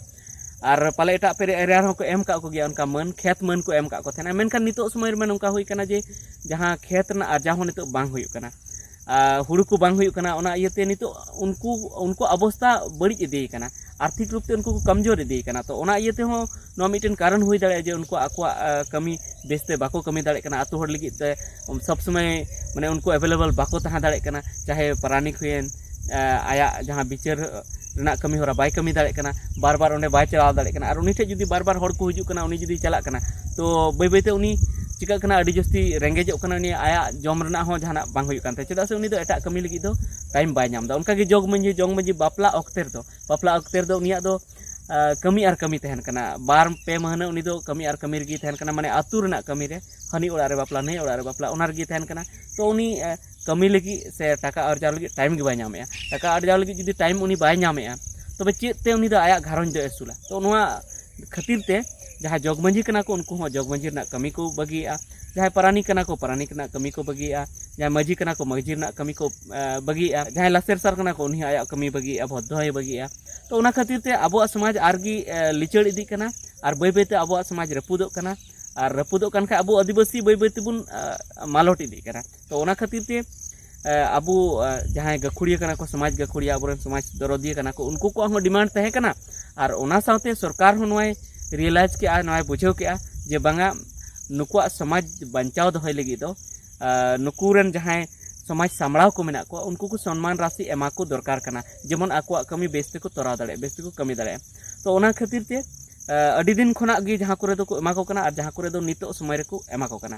ᱟᱨ ᱯᱟᱞᱮ ᱮᱴᱟᱜ ᱯᱮᱨᱮ ᱮᱨᱤᱭᱟ ᱨᱮᱦᱚᱸ ᱠᱚ ᱮᱢ ᱠᱟᱜ ᱠᱚᱜᱮᱭᱟ, ᱚᱱᱠᱟ ᱢᱟᱹᱱ, ᱠᱷᱮᱛ ᱢᱟᱹᱱ ᱠᱚ ᱮᱢ ᱠᱟᱜ ᱠᱚ ᱛᱟᱦᱮᱱᱟ᱾ ᱢᱮᱱᱠᱷᱟᱱ ᱱᱤᱛᱚᱜ ᱥᱚᱢᱚᱭ ᱨᱮᱢᱟ ᱱᱚᱝᱠᱟ ᱦᱩᱭ ᱠᱟᱱᱟ ᱡᱮ ᱡᱟᱦᱟᱸ ᱠᱷᱮᱛ ᱨᱮᱱᱟᱜ ᱟᱨᱡᱟᱣ ᱦᱚᱸ ᱱᱤᱛᱚᱜ ᱵᱟᱝ ᱦᱩᱭᱩᱜ ᱠᱟᱱᱟ, ᱟᱨ ᱦᱩᱲᱩ ᱠᱚ ᱵᱟᱝ ᱦᱩᱭᱩᱜ ᱠᱟᱱᱟ, ᱚᱱᱟ ᱤᱭᱟᱹᱛᱮ ᱱᱤᱛᱚᱜ ᱩᱱᱠᱩ, ᱩᱱᱠᱩ ᱚᱵᱚᱥᱛᱟ ᱵᱟᱹᱲᱤᱡ ᱤᱫᱤᱭ ᱠᱟᱱᱟ, ᱟᱨᱛᱷᱤᱠ ᱨᱩᱯ ᱛᱮ ᱩᱱᱠᱩ ᱠᱚ ᱠᱟᱢᱡᱳᱨ ᱤᱫᱤᱭ ᱠᱟᱱᱟ᱾ ᱛᱚ ᱚᱱᱟ ᱤᱭᱟᱹ ᱛᱮᱦᱚᱸ ᱱᱚᱣᱟ ᱢᱤᱫᱴᱮᱱ ᱠᱟᱨᱚᱱ ᱦᱩᱭ ᱫᱟᱲᱮᱭᱟᱜᱼᱟ ᱡᱮ ᱩᱱᱠᱩ ᱟᱠᱚᱣᱟᱜ, ᱟ, ᱠᱟᱹᱢᱤ ᱵᱮᱥᱛᱮ ᱵᱟᱠᱚ ᱠᱟᱹᱢᱤ ᱫᱟᱲᱮᱭᱟᱜ ᱠᱟᱱᱟ, ᱟᱛᱳ ᱦᱚᱲ ᱞᱟᱹᱜᱤᱫ ᱛᱮ ᱥᱚᱵ ᱥᱚᱢᱚᱭ ᱢᱟᱱᱮ ᱩᱱᱠᱩ ᱮᱵᱮᱞᱮᱵᱮᱞ ᱵᱟᱠᱚ ᱛᱟᱦᱮᱸ ᱫᱟᱲᱮᱭᱟᱜ ᱠᱟᱱᱟ᱾ ᱪᱟᱦᱮ ᱯᱟᱨᱟᱱᱤᱠ ᱦᱩᱭᱮᱱ, ᱟ, ᱟᱭᱟᱜ ᱡᱟᱦᱟᱸ ᱵᱤᱪᱟᱹᱨ ᱨᱮᱱᱟᱜ ᱠᱟᱹᱢᱤ ᱦᱚᱨᱟ ᱵᱟᱭ ᱠᱟᱹᱢᱤ ᱫᱟᱲᱮᱭᱟᱜ ᱠᱟᱱᱟ, ᱵᱟᱨ ᱵᱟᱨ ᱚᱸᱰᱮ ᱵᱟᱭ ᱪᱟᱞᱟᱣ ᱫᱟᱲᱮᱭᱟᱜ ᱠᱟᱱᱟ, ᱟᱨ ᱩᱱᱤ ᱴᱷᱮᱱ ᱡᱩᱫᱤ ᱵᱟᱨ ᱵᱟᱨ ᱦᱚᱲ ᱠᱚ ᱦᱤᱡᱩᱜ ᱠᱟᱱᱟ, ᱩᱱᱤ ᱡᱩᱫᱤ ᱪᱟᱞᱟᱜ ᱠᱟᱱᱟ, ᱛᱚ ᱵᱟᱹᱭ ᱵᱟᱹᱭᱛᱮ ᱩᱱᱤ ᱪᱤᱠᱟᱹᱜ ᱠᱟᱱᱟ, ᱟᱹᱰᱤ ᱡᱟᱹᱥᱛᱤ ᱨᱮᱸᱜᱮᱡᱚᱜ ᱠᱟᱱᱟ, ᱩᱱᱤ ᱟᱭᱟᱜ ᱡᱚᱢ ᱨᱮᱱᱟᱜ ᱦᱚᱸ ᱡᱟᱦᱟᱱᱟᱜ ᱵᱟᱝ ᱦᱩᱭᱩᱜ ᱠᱟᱱ ᱛᱟᱭᱟ, ᱪᱮᱫᱟᱜ ᱥᱮ ᱩᱱᱤ ᱫᱚ ᱮᱴᱟᱜ ᱠᱟᱹᱢᱤ ᱞᱟᱹᱜᱤᱫ ᱫᱚ ᱴᱟᱭᱤᱢ ᱵᱟᱭ ᱧᱟᱢ ᱮᱫᱟ᱾ ᱚᱱᱠᱟᱜᱮ ᱡᱚᱜᱽ ᱢᱟᱹᱡᱷᱤ, ᱡᱚᱜᱽ ᱢᱟᱹᱡᱷᱤ ᱵᱟᱯᱞᱟ ᱚᱠᱛᱮ ᱨᱮᱫᱚ, ᱵᱟᱯᱞᱟ ᱚᱠᱛᱮ ᱨᱮᱫᱚ ᱩᱱᱤᱭᱟᱜ ᱫᱚ, ᱟ, ᱠᱟᱹᱢᱤ ᱟᱨ ᱠᱟᱹᱢᱤ ᱛᱟᱦᱮᱱ ᱠᱟᱱᱟ, ᱵᱟᱨ ᱯᱮ ᱢᱟᱹᱦᱱᱟᱹ ᱩᱱᱤ ᱫᱚ ᱠᱟᱹᱢᱤ ᱟᱨ ᱠᱟᱹᱢᱤ ᱨᱮᱜᱮᱭ ᱛᱟᱦᱮᱱ ᱠᱟᱱᱟ, ᱢᱟᱱᱮ ᱟᱹᱛᱩ ᱨᱮᱱᱟᱜ ᱠᱟᱹᱢᱤ ᱨᱮ, ᱦᱟᱹᱱᱤ ᱚᱲᱟᱜ ᱨᱮ ᱵᱟᱯᱞᱟ, ᱱᱟᱹᱭ ᱚᱲᱟᱜ ᱨᱮ ᱵᱟᱯᱞᱟ, ᱚᱱᱟ ᱨᱮᱜᱮᱭ ᱛᱟᱦᱮᱱ ᱠᱟᱱᱟ᱾ ᱛᱚ ᱩᱱᱤ, ᱟ, ᱠᱟᱹᱢᱤ ᱞᱟᱹᱜᱤᱫ ᱥᱮ ᱴᱟᱠᱟ ᱟᱨᱡᱟᱣ ᱞᱟᱹᱜᱤᱫ ᱴᱟᱭᱤᱢ ᱜᱮ ᱵᱟᱭ ᱧᱟᱢᱮᱜᱼᱟ᱾ ᱴᱟᱠᱟ ᱟᱨᱡᱟᱣ ᱞᱟᱹᱜᱤᱫ ᱡᱩᱫᱤ ᱴᱟᱭᱤᱢ ᱩᱱᱤ ᱵᱟᱭ ᱧᱟᱢᱮᱜᱼᱟ, ᱛᱚᱵᱮ ᱪᱮᱫ ᱛᱮ ᱩᱱᱤ ᱫᱚ ᱟᱭᱟᱜ ᱜᱷᱟᱨᱚᱸᱡᱽ ᱫᱚᱭ ᱟᱹᱥᱩᱞᱟ? ᱛᱚ ᱱᱚᱣᱟ ᱠᱷᱟᱹᱛᱤᱨ ᱛᱮ ᱡᱟᱦᱟᱸᱭ ᱡᱚᱜᱽ ᱢᱟᱹᱡᱷᱤ ᱠᱟᱱᱟ ᱠᱚ, ᱩᱱᱠᱩ ᱦᱚᱸ ᱡᱚᱜᱽ ᱢᱟᱹᱡᱷᱤ ᱨᱮᱱᱟᱜ ᱠᱟᱹᱢᱤ ᱠᱚ ᱵᱟᱹᱜᱤᱭᱮᱜᱼᱟ, ᱡᱟᱦᱟᱸᱭ ᱯᱟᱨᱟᱱᱤᱠ ᱠᱟᱱᱟ ᱠᱚ, ᱯᱟᱨᱟᱱᱤᱠ ᱨᱮᱱᱟᱜ ᱠᱟᱹᱢᱤ ᱠᱚ ᱵᱟᱹᱜᱤᱭᱮᱜᱼᱟ, ᱡᱟᱦᱟᱸᱭ ᱢᱟᱹᱡᱷᱤ ᱠᱟᱱᱟ ᱠᱚ, ᱢᱟᱹᱡᱷᱤ ᱨᱮᱱᱟᱜ ᱠᱟᱹᱢᱤ ᱠᱚ, ᱮ, ᱵᱟᱹᱜᱤᱭᱮᱜᱼᱟ, ᱡᱟᱦᱟᱸᱭ ᱞᱟᱥᱮᱨ ᱥᱟᱨ ᱠᱟᱱᱟ ᱠᱚ, ᱩᱱᱤ ᱦᱚᱸ ᱟᱭᱟᱜ ᱠᱟᱹᱢᱤ ᱵᱟᱹᱜᱤᱭᱮᱜᱼᱟ, ᱵᱷᱚᱫᱽᱫᱚ ᱦᱚᱸᱭ ᱵᱟᱹᱜᱤᱭᱮᱜᱼᱟ᱾ ᱛᱚ ᱚᱱᱟ ᱠᱷᱟᱹᱛᱤᱨ ᱛᱮ ᱟᱵᱚᱣᱟᱜ ᱥᱚᱢᱟᱡᱽ ᱟᱨᱜᱮ, ᱮ, ᱞᱤᱪᱟᱹᱲ ᱤᱫᱤᱜ ᱠᱟᱱᱟ, ᱟᱨ ᱵᱟᱹᱭ ᱵᱟᱹᱭᱛᱮ ᱟᱵᱚᱣᱟᱜ ᱥᱚᱢᱟᱡᱽ ᱨᱟᱹᱯᱩᱫᱚᱜ ᱠᱟᱱᱟ᱾ ᱟᱨ ᱨᱟᱹᱯᱩᱫᱚᱜ ᱠᱟᱱ ᱠᱷᱟᱡ ᱟᱵᱚ ᱟᱹᱫᱤᱵᱟᱹᱥᱤ ᱵᱟᱹᱭ ᱵᱟᱹᱭ ᱛᱮᱵᱚᱱ, ᱟ, ᱢᱟᱞᱚᱴ ᱤᱫᱤᱜ ᱠᱟᱱᱟ᱾ ᱛᱚ ᱚᱱᱟ ᱠᱷᱟᱹᱛᱤᱨ ᱛᱮ, ᱟ, ᱟᱵᱚ, ᱟ, ᱡᱟᱦᱟᱸᱭ ᱜᱟᱹᱠᱷᱩᱲᱤᱭᱟᱹ ᱠᱟᱱᱟ ᱠᱚ, ᱥᱚᱢᱟᱡᱽ ᱜᱟᱹᱠᱷᱩᱲᱤᱭᱟᱹ, ᱟᱵᱚᱨᱮᱱ ᱥᱚᱢᱟᱡᱽ ᱫᱚᱨᱚᱫᱤᱭᱟᱹ ᱠᱟᱱᱟ ᱠᱚ, ᱩᱱᱠᱩ ᱠᱚᱣᱟᱜ ᱦᱚᱸ ᱰᱤᱢᱟᱱᱰ ᱛᱟᱦᱮᱸ ᱠᱟᱱᱟ᱾ ᱟᱨ ᱚᱱᱟ ᱥᱟᱶᱛᱮ ᱥᱚᱨᱠᱟᱨ ᱦᱚᱸ ᱱᱚᱣᱟᱭ ᱨᱤᱭᱮᱞᱟᱭᱤᱡᱽ ᱠᱮᱜᱼᱟ, ᱱᱚᱣᱟᱭ ᱵᱩᱡᱷᱟᱹᱣ ᱠᱮᱜᱼᱟ ᱡᱮ ᱵᱟᱝᱟ, ᱱᱩᱠᱩᱣᱟᱜ ᱥᱚᱢᱟᱡᱽ ᱵᱟᱧᱪᱟᱣ ᱫᱚᱦᱚᱭ ᱞᱟᱹᱜᱤᱫ ᱫᱚ, ᱟ, ᱱᱩᱠᱩ ᱨᱮᱱ ᱡᱟᱦᱟᱸᱭ ᱥᱚᱢᱟᱡᱽ ᱥᱟᱢᱵᱲᱟᱣ ᱠᱚ ᱢᱮᱱᱟᱜ ᱠᱚᱣᱟ, ᱩᱱᱠᱩ ᱠᱚ ᱥᱚᱱᱢᱟᱱ ᱨᱟᱥᱤ ᱮᱢᱟ ᱠᱚ ᱫᱚᱨᱠᱟᱨ ᱠᱟᱱᱟ, ᱡᱮᱢᱚᱱ ᱟᱠᱚᱣᱟᱜ ᱠᱟᱹᱢᱤ ᱵᱮᱥ ᱛᱮᱠᱚ ᱛᱚᱨᱟᱣ ᱫᱟᱲᱮᱭᱟᱜ, ᱵᱮᱥ ᱛᱮᱠᱚ ᱠᱟᱹᱢᱤ ᱫᱟᱲᱮᱭᱟᱜᱼᱟ᱾ ᱛᱚ ᱚᱱᱟ ᱠᱷᱟᱹᱛᱤᱨ ᱛᱮ, ᱟ, ᱟᱹᱰᱤ ᱫᱤᱱ ᱠᱷᱚᱱᱟᱜ ᱜᱮ ᱡᱟᱦᱟᱸ ᱠᱚᱨᱮ ᱫᱚᱠᱚ ᱮᱢᱟ ᱠᱚ ᱠᱟᱱᱟ ᱟᱨ ᱡᱟᱦᱟᱸ ᱠᱚᱨᱮ ᱫᱚ ᱱᱤᱛᱚᱜ ᱥᱚᱢᱚᱭ ᱨᱮᱠᱚ ᱮᱢᱟ ᱠᱚ ᱠᱟᱱᱟ᱾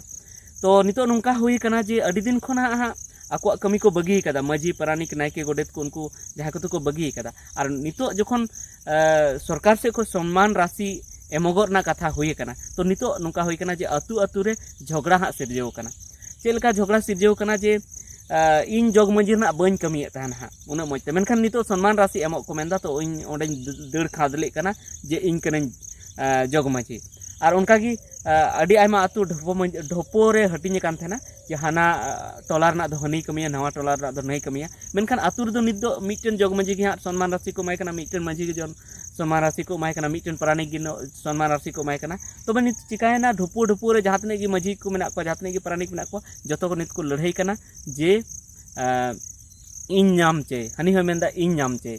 ᱛᱚ ᱱᱤᱛᱚᱜ ᱱᱚᱝᱠᱟ ᱦᱩᱭ ᱠᱟᱱᱟ ᱡᱮ ᱟᱹᱰᱤ ᱫᱤᱱ ᱠᱷᱚᱱᱟᱜ ᱦᱟᱸᱜ ᱟᱠᱚᱣᱟᱜ ᱠᱟᱹᱢᱤ ᱠᱚ ᱵᱟᱹᱜᱤ ᱟᱠᱟᱫᱟ, ᱢᱟᱹᱡᱷᱤ, ᱯᱟᱨᱟᱱᱤᱠ, ᱱᱟᱭᱠᱮ, ᱜᱚᱰᱮᱛ ᱠᱚ, ᱩᱱᱠᱩ ᱡᱟᱦᱟᱸᱭ ᱠᱚᱫᱚ ᱠᱚ ᱵᱟᱹᱜᱤ ᱟᱠᱟᱫᱟ᱾ ᱟᱨ ᱱᱤᱛᱚᱜ ᱡᱚᱠᱷᱚᱱ, ᱟ, ᱥᱚᱨᱠᱟᱨ ᱥᱮᱫ ᱠᱷᱚᱱ ᱥᱚᱱᱢᱟᱱ ᱨᱟᱥᱤ ᱮᱢᱚᱜᱚᱜ ᱨᱮᱱᱟᱜ ᱠᱟᱛᱷᱟ ᱦᱩᱭ ᱟᱠᱟᱱᱟ, ᱛᱚ ᱱᱤᱛᱚᱜ ᱱᱚᱝᱠᱟ ᱦᱩᱭ ᱟᱠᱟᱱᱟ ᱡᱮ ᱟᱹᱛᱩ ᱟᱹᱛᱩ ᱨᱮ ᱡᱷᱚᱜᱽᱲᱟ ᱦᱟᱸᱜ ᱥᱤᱨᱡᱟᱹᱣ ᱟᱠᱟᱱᱟ᱾ ᱪᱮᱫ ᱞᱮᱠᱟ ᱡᱷᱚᱜᱽᱲᱟ ᱥᱤᱨᱡᱟᱹᱣ ᱟᱠᱟᱱᱟ ᱡᱮ, ᱟ, ᱤᱧ ᱡᱚᱜᱽ ᱢᱟᱹᱡᱷᱤ ᱨᱮᱱᱟᱜ ᱵᱟᱹᱧ ᱠᱟᱹᱢᱤᱭᱮᱫ ᱛᱟᱦᱮᱱᱟ ᱦᱟᱸᱜ ᱩᱱᱟᱹᱜ ᱢᱚᱡᱽ ᱛᱮ, ᱢᱮᱱᱠᱷᱟᱱ ᱱᱤᱛᱚᱜ ᱥᱚᱱᱢᱟᱱ ᱨᱟᱥᱤ ᱮᱢᱚᱜ ᱠᱚ ᱢᱮᱱᱫᱟ, ᱛᱚ ᱤᱧ ᱚᱸᱰᱮᱧ ᱫᱟᱹᱲ ᱠᱷᱟᱫᱽᱞᱮᱜ ᱠᱟᱱᱟ ᱡᱮ ᱤᱧ ᱠᱟᱹᱱᱟᱹᱧ, ᱟ, ᱡᱚᱜᱽ ᱢᱟᱹᱡᱷᱤ᱾ ᱟᱨ ᱚᱱᱠᱟᱜᱮ, ᱟ, ᱟᱹᱰᱤ ᱟᱭᱢᱟ ᱟᱹᱛᱩ ᱰᱷᱚᱯᱚ ᱢᱟᱹᱡᱷ-, ᱰᱷᱚᱯᱚ ᱨᱮ ᱦᱟᱹᱴᱤᱧ ᱟᱠᱟᱱ ᱛᱟᱦᱮᱱᱟ, ᱡᱮ ᱦᱟᱱᱟ, ᱟ, ᱴᱚᱞᱟ ᱨᱮᱱᱟᱜ ᱫᱚ ᱦᱟᱹᱱᱤᱭ ᱠᱟᱹᱢᱤᱭᱟ, ᱱᱟᱣᱟ ᱴᱚᱞᱟ ᱨᱮᱱᱟᱜ ᱫᱚ ᱱᱟᱹᱭ ᱠᱟᱹᱢᱤᱭᱟ, ᱢᱮᱱᱠᱷᱟᱱ ᱟᱹᱛᱩ ᱨᱮᱫᱚ ᱱᱤᱛ ᱫᱚ ᱢᱤᱫᱴᱮᱱ ᱡᱚᱜᱽ ᱢᱟᱹᱡᱷᱤ ᱜᱮ ᱦᱟᱸᱜ ᱥᱚᱱᱢᱟᱱ ᱨᱟᱥᱤ ᱠᱚ ᱮᱢᱟᱭ ᱠᱟᱱᱟ, ᱢᱤᱫᱴᱮᱱ ᱢᱟᱹᱡᱷᱤ ᱜᱮ ᱡᱚᱱ-, ᱥᱚᱱᱢᱟᱱ ᱨᱟᱥᱤ ᱠᱚ ᱮᱢᱟᱭ ᱠᱟᱱᱟ, ᱢᱤᱫᱴᱮᱱ ᱯᱟᱨᱟᱱᱤᱠ ᱜᱮ ᱱᱚ-, ᱥᱚᱱᱢᱟᱱ ᱨᱟᱥᱤ ᱠᱚ ᱮᱢᱟᱭ ᱠᱟᱱᱟ᱾ ᱛᱚᱵᱮ ᱱᱤᱛ ᱪᱤᱠᱟᱭᱮᱱᱟ, ᱰᱷᱩᱯᱩ ᱰᱷᱩᱯᱩ ᱨᱮ ᱡᱟᱦᱟᱸ ᱛᱤᱱᱟᱹᱜ ᱜᱮ ᱢᱟᱹᱡᱷᱤ ᱠᱚ ᱢᱮᱱᱟᱜ ᱠᱚᱣᱟ, ᱡᱟᱦᱟᱸ ᱛᱤᱱᱟᱹᱜ ᱜᱮ ᱯᱟᱨᱟᱱᱤᱠ ᱢᱮᱱᱟᱜ ᱠᱚᱣᱟ, ᱡᱚᱛᱚ ᱠᱚ ᱱᱤᱛ ᱠᱚ ᱞᱟᱹᱲᱦᱟᱹᱭ ᱠᱟᱱᱟ ᱡᱮ, ᱟᱸ, ᱤᱧ ᱧᱟᱢ ᱪᱟᱹᱭ, ᱦᱟᱹᱱᱤ ᱦᱚᱸᱭ ᱢᱮᱱᱫᱟ ᱤᱧ ᱧᱟᱢ ᱪᱟᱹᱭ᱾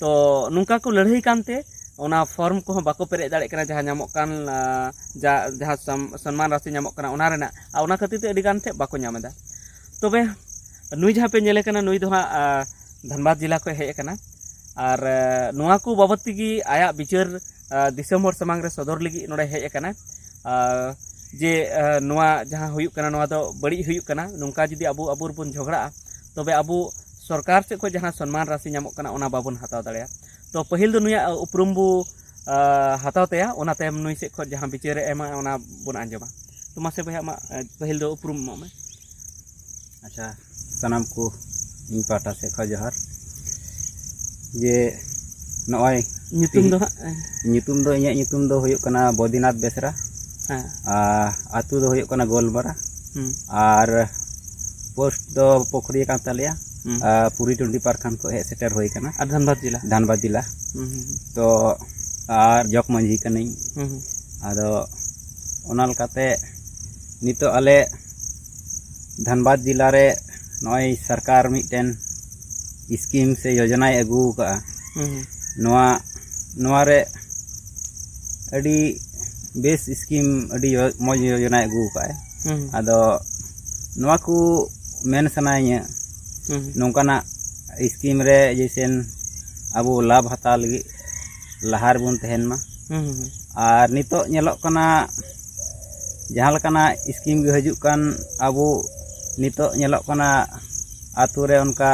ᱛᱚ ᱱᱚᱝᱠᱟ ᱠᱚ ᱞᱟᱹᱲᱦᱟᱹᱭ ᱠᱟᱱᱛᱮ ᱚᱱᱟ ᱯᱷᱚᱨᱢ ᱠᱚᱦᱚᱸ ᱵᱟᱠᱚ ᱯᱮᱨᱮᱡ ᱫᱟᱲᱮᱭᱟᱜ ᱠᱟᱱᱟ, ᱡᱟᱦᱟᱸ ᱧᱟᱢᱚᱜ ᱠᱟᱱ, ᱟᱸ, ᱡᱟ-, ᱡᱟᱦᱟᱸ ᱥᱚᱢ-, ᱥᱚᱱᱢᱟᱱ ᱨᱟᱥᱤ ᱧᱟᱢᱚᱜ ᱠᱟᱱᱟ ᱚᱱᱟ ᱨᱮᱱᱟᱜ, ᱟᱨ ᱚᱱᱟ ᱠᱷᱟᱹᱛᱤᱨ ᱛᱮ ᱟᱹᱰᱤ ᱜᱟᱱ ᱴᱷᱮᱱ ᱵᱟᱠᱚ ᱧᱟᱢ ᱮᱫᱟ᱾ ᱛᱚᱵᱮ ᱱᱩᱭ ᱡᱟᱦᱟᱸ ᱯᱮ ᱧᱮᱞᱮ ᱠᱟᱱᱟ, ᱱᱩᱭ ᱫᱚ ᱦᱟᱸᱜ, ᱟᱸ, ᱫᱷᱟᱱᱵᱟᱫᱽ ᱡᱮᱞᱟ ᱠᱷᱚᱱ ᱦᱮᱡ ᱟᱠᱟᱱᱟ᱾ ᱟᱨ, ᱟᱸ, ᱱᱚᱣᱟ ᱠᱚ ᱵᱟᱵᱚᱫ ᱛᱮᱜᱮ ᱟᱭᱟᱜ ᱵᱤᱪᱟᱹᱨ, ᱟᱸ, ᱫᱤᱥᱚᱢ ᱦᱚᱲ ᱥᱟᱢᱟᱝ ᱨᱮ ᱥᱚᱫᱚᱨ ᱞᱟᱹᱜᱤᱫ ᱱᱚᱰᱮ ᱦᱮᱡ ᱟᱠᱟᱱᱟ᱾ ᱟᱸ, ᱡᱮ, ᱟᱸ, ᱱᱚᱣᱟ ᱡᱟᱦᱟᱸ ᱦᱩᱭᱩᱜ ᱠᱟᱱᱟ, ᱱᱚᱣᱟ ᱫᱚ ᱵᱟᱹᱲᱤᱡ ᱦᱩᱭᱩᱜ ᱠᱟᱱᱟ, ᱱᱚᱝᱠᱟ ᱡᱩᱫᱤ ᱟᱵᱚ, ᱟᱵᱚ ᱨᱮᱵᱚᱱ ᱡᱷᱚᱜᱽᱲᱟᱜᱼᱟ, ᱛᱚᱵᱮ ᱟᱵᱚ ᱥᱚᱨᱠᱟᱨ ᱥᱮᱫ ᱠᱷᱚᱱ ᱡᱟᱦᱟᱸ ᱥᱚᱱᱢᱟᱱ ᱨᱟᱥᱤ ᱧᱟᱢᱚᱜ ᱠᱟᱱᱟ, ᱚᱱᱟ ᱵᱟᱵᱚᱱ ᱦᱟᱛᱟᱣ ᱫᱟᱲᱮᱭᱟᱜᱼᱟ᱾ ᱛᱚ ᱯᱟᱹᱦᱤᱞ ᱫᱚ ᱱᱩᱭᱟᱜ ᱩᱯᱨᱩᱢ ᱵᱚ, ᱟᱸ, ᱦᱟᱛᱟᱣ ᱛᱟᱭᱟ, ᱚᱱᱟ ᱛᱟᱭᱚᱢ ᱱᱩᱭ ᱥᱮᱫ ᱠᱷᱚᱱ ᱡᱟᱦᱟᱸ ᱵᱤᱪᱟᱹᱨ ᱮ ᱮᱢᱟ, ᱚᱱᱟ ᱵᱚᱱ ᱟᱸᱡᱚᱢᱟ᱾ ᱛᱚ ᱢᱟᱥᱮ ᱵᱚᱭᱦᱟ, ᱟᱢᱟᱜ, ᱟᱸ, ᱯᱟᱹᱦᱤᱞ ᱫᱚ ᱩᱯᱨᱩᱢ ᱮᱢᱚᱜ ᱢᱮ᱾ ᱟᱪᱪᱷᱟ, ᱥᱟᱱᱟᱢ ᱠᱚ ᱤᱧ ᱯᱟᱦᱴᱟ ᱥᱮᱫ ᱠᱷᱚᱱ ᱡᱚᱦᱟᱨ᱾ ᱡᱮ ᱱᱚᱜᱼᱚᱭ ᱧᱩᱛᱩᱢ ᱫᱚ ᱦᱟᱸᱜ? ᱧᱩᱛᱩᱢ ᱫᱚ, ᱤᱧᱟᱹᱜ ᱧᱩᱛᱩᱢ ᱫᱚ ᱦᱩᱭᱩᱜ ᱠᱟᱱᱟ ᱵᱚᱫᱤᱱᱟᱛᱷ ᱵᱮᱥᱨᱟ᱾ ᱦᱮᱸ᱾ ᱟᱨ ᱟᱹᱛᱩ ᱫᱚ ᱦᱩᱭᱩᱜ ᱠᱟᱱᱟ ᱜᱳᱞᱵᱟᱨᱟ᱾ ᱦᱩᱸ᱾ ᱟᱨ ᱯᱳᱥᱴ ᱫᱚ ᱯᱩᱠᱷᱨᱤᱭᱟᱹ ᱠᱟᱱ ᱛᱟᱞᱮᱭᱟ᱾ ᱦᱩᱸ᱾ ᱟᱨ ᱯᱩᱨᱤ ᱴᱩᱰᱤ ᱯᱟᱨᱠᱷᱟᱱ ᱠᱷᱚᱱ ᱦᱮᱡ ᱥᱮᱴᱮᱨ ᱦᱩᱭ ᱠᱟᱱᱟ᱾ ᱟᱨ ᱫᱷᱟᱱᱵᱟᱫᱽ ᱡᱮᱞᱟ? ᱫᱷᱟᱱᱵᱟᱫᱽ ᱡᱮᱞᱟ᱾ ᱦᱩᱸ, ᱦᱩᱸ, ᱦᱩᱸ᱾ ᱛᱚ ᱟᱨ ᱡᱚᱜᱽ ᱢᱟᱹᱡᱷᱤ ᱠᱟᱹᱱᱟᱹᱧ᱾ ᱦᱩᱸ, ᱦᱩᱸ᱾ ᱟᱫᱚ ᱚᱱᱟ ᱞᱮᱠᱟᱛᱮ ᱱᱤᱛᱚᱜ ᱟᱞᱮ ᱫᱷᱟᱱᱵᱟᱫᱽ ᱡᱮᱞᱟ ᱨᱮ ᱱᱚᱜᱼᱚᱭ ᱥᱚᱨᱠᱟᱨ ᱢᱤᱫᱴᱮᱱ ᱥᱠᱤᱢ ᱥᱮ ᱭᱳᱡᱚᱱᱟᱭ ᱟᱹᱜᱩ ᱟᱠᱟᱫᱼᱟ᱾ ᱦᱩᱸ, ᱦᱩᱸ᱾ ᱱᱚᱣᱟ, ᱱᱚᱣᱟ ᱨᱮ ᱟᱹᱰᱤ ᱵᱮᱥ ᱥᱠᱤᱢ, ᱟᱹᱰᱤ ᱭᱚ-, ᱢᱚᱡᱽ ᱭᱳᱡᱚᱱᱟᱭ ᱟᱹᱜᱩ ᱟᱠᱟᱫᱼᱟᱭ᱾ ᱦᱩᱸ, ᱦᱩᱸ᱾ ᱟᱫᱚ ᱱᱚᱣᱟ ᱠᱚ ᱢᱮᱱ ᱥᱟᱱᱟᱭᱤᱧᱟᱹ, ᱦᱩᱸ, ᱦᱩᱸ᱾ ᱱᱚᱝᱠᱟᱱᱟᱜ ᱥᱠᱤᱢ ᱨᱮ ᱡᱮᱭᱥᱮᱱ ᱟᱵᱚ ᱞᱟᱵᱷ ᱦᱟᱛᱟᱣ ᱞᱟᱹᱜᱤᱫ ᱞᱟᱦᱟ ᱨᱮᱵᱚᱱ ᱛᱟᱦᱮᱱ ᱢᱟ᱾ ᱦᱩᱸ, ᱦᱩᱸ, ᱦᱩᱸ᱾ ᱟᱨ ᱱᱤᱛᱚᱜ ᱧᱮᱞᱚᱜ ᱠᱟᱱᱟ, ᱡᱟᱦᱟᱸ ᱞᱮᱠᱟᱱᱟᱜ ᱥᱠᱤᱢ ᱜᱮ ᱦᱤᱡᱩᱜ ᱠᱟᱱ, ᱟᱵᱚ ᱱᱤᱛᱚᱜ ᱧᱮᱞᱚᱜ ᱠᱟᱱᱟ, ᱟᱛᱳ ᱨᱮ ᱚᱱᱠᱟ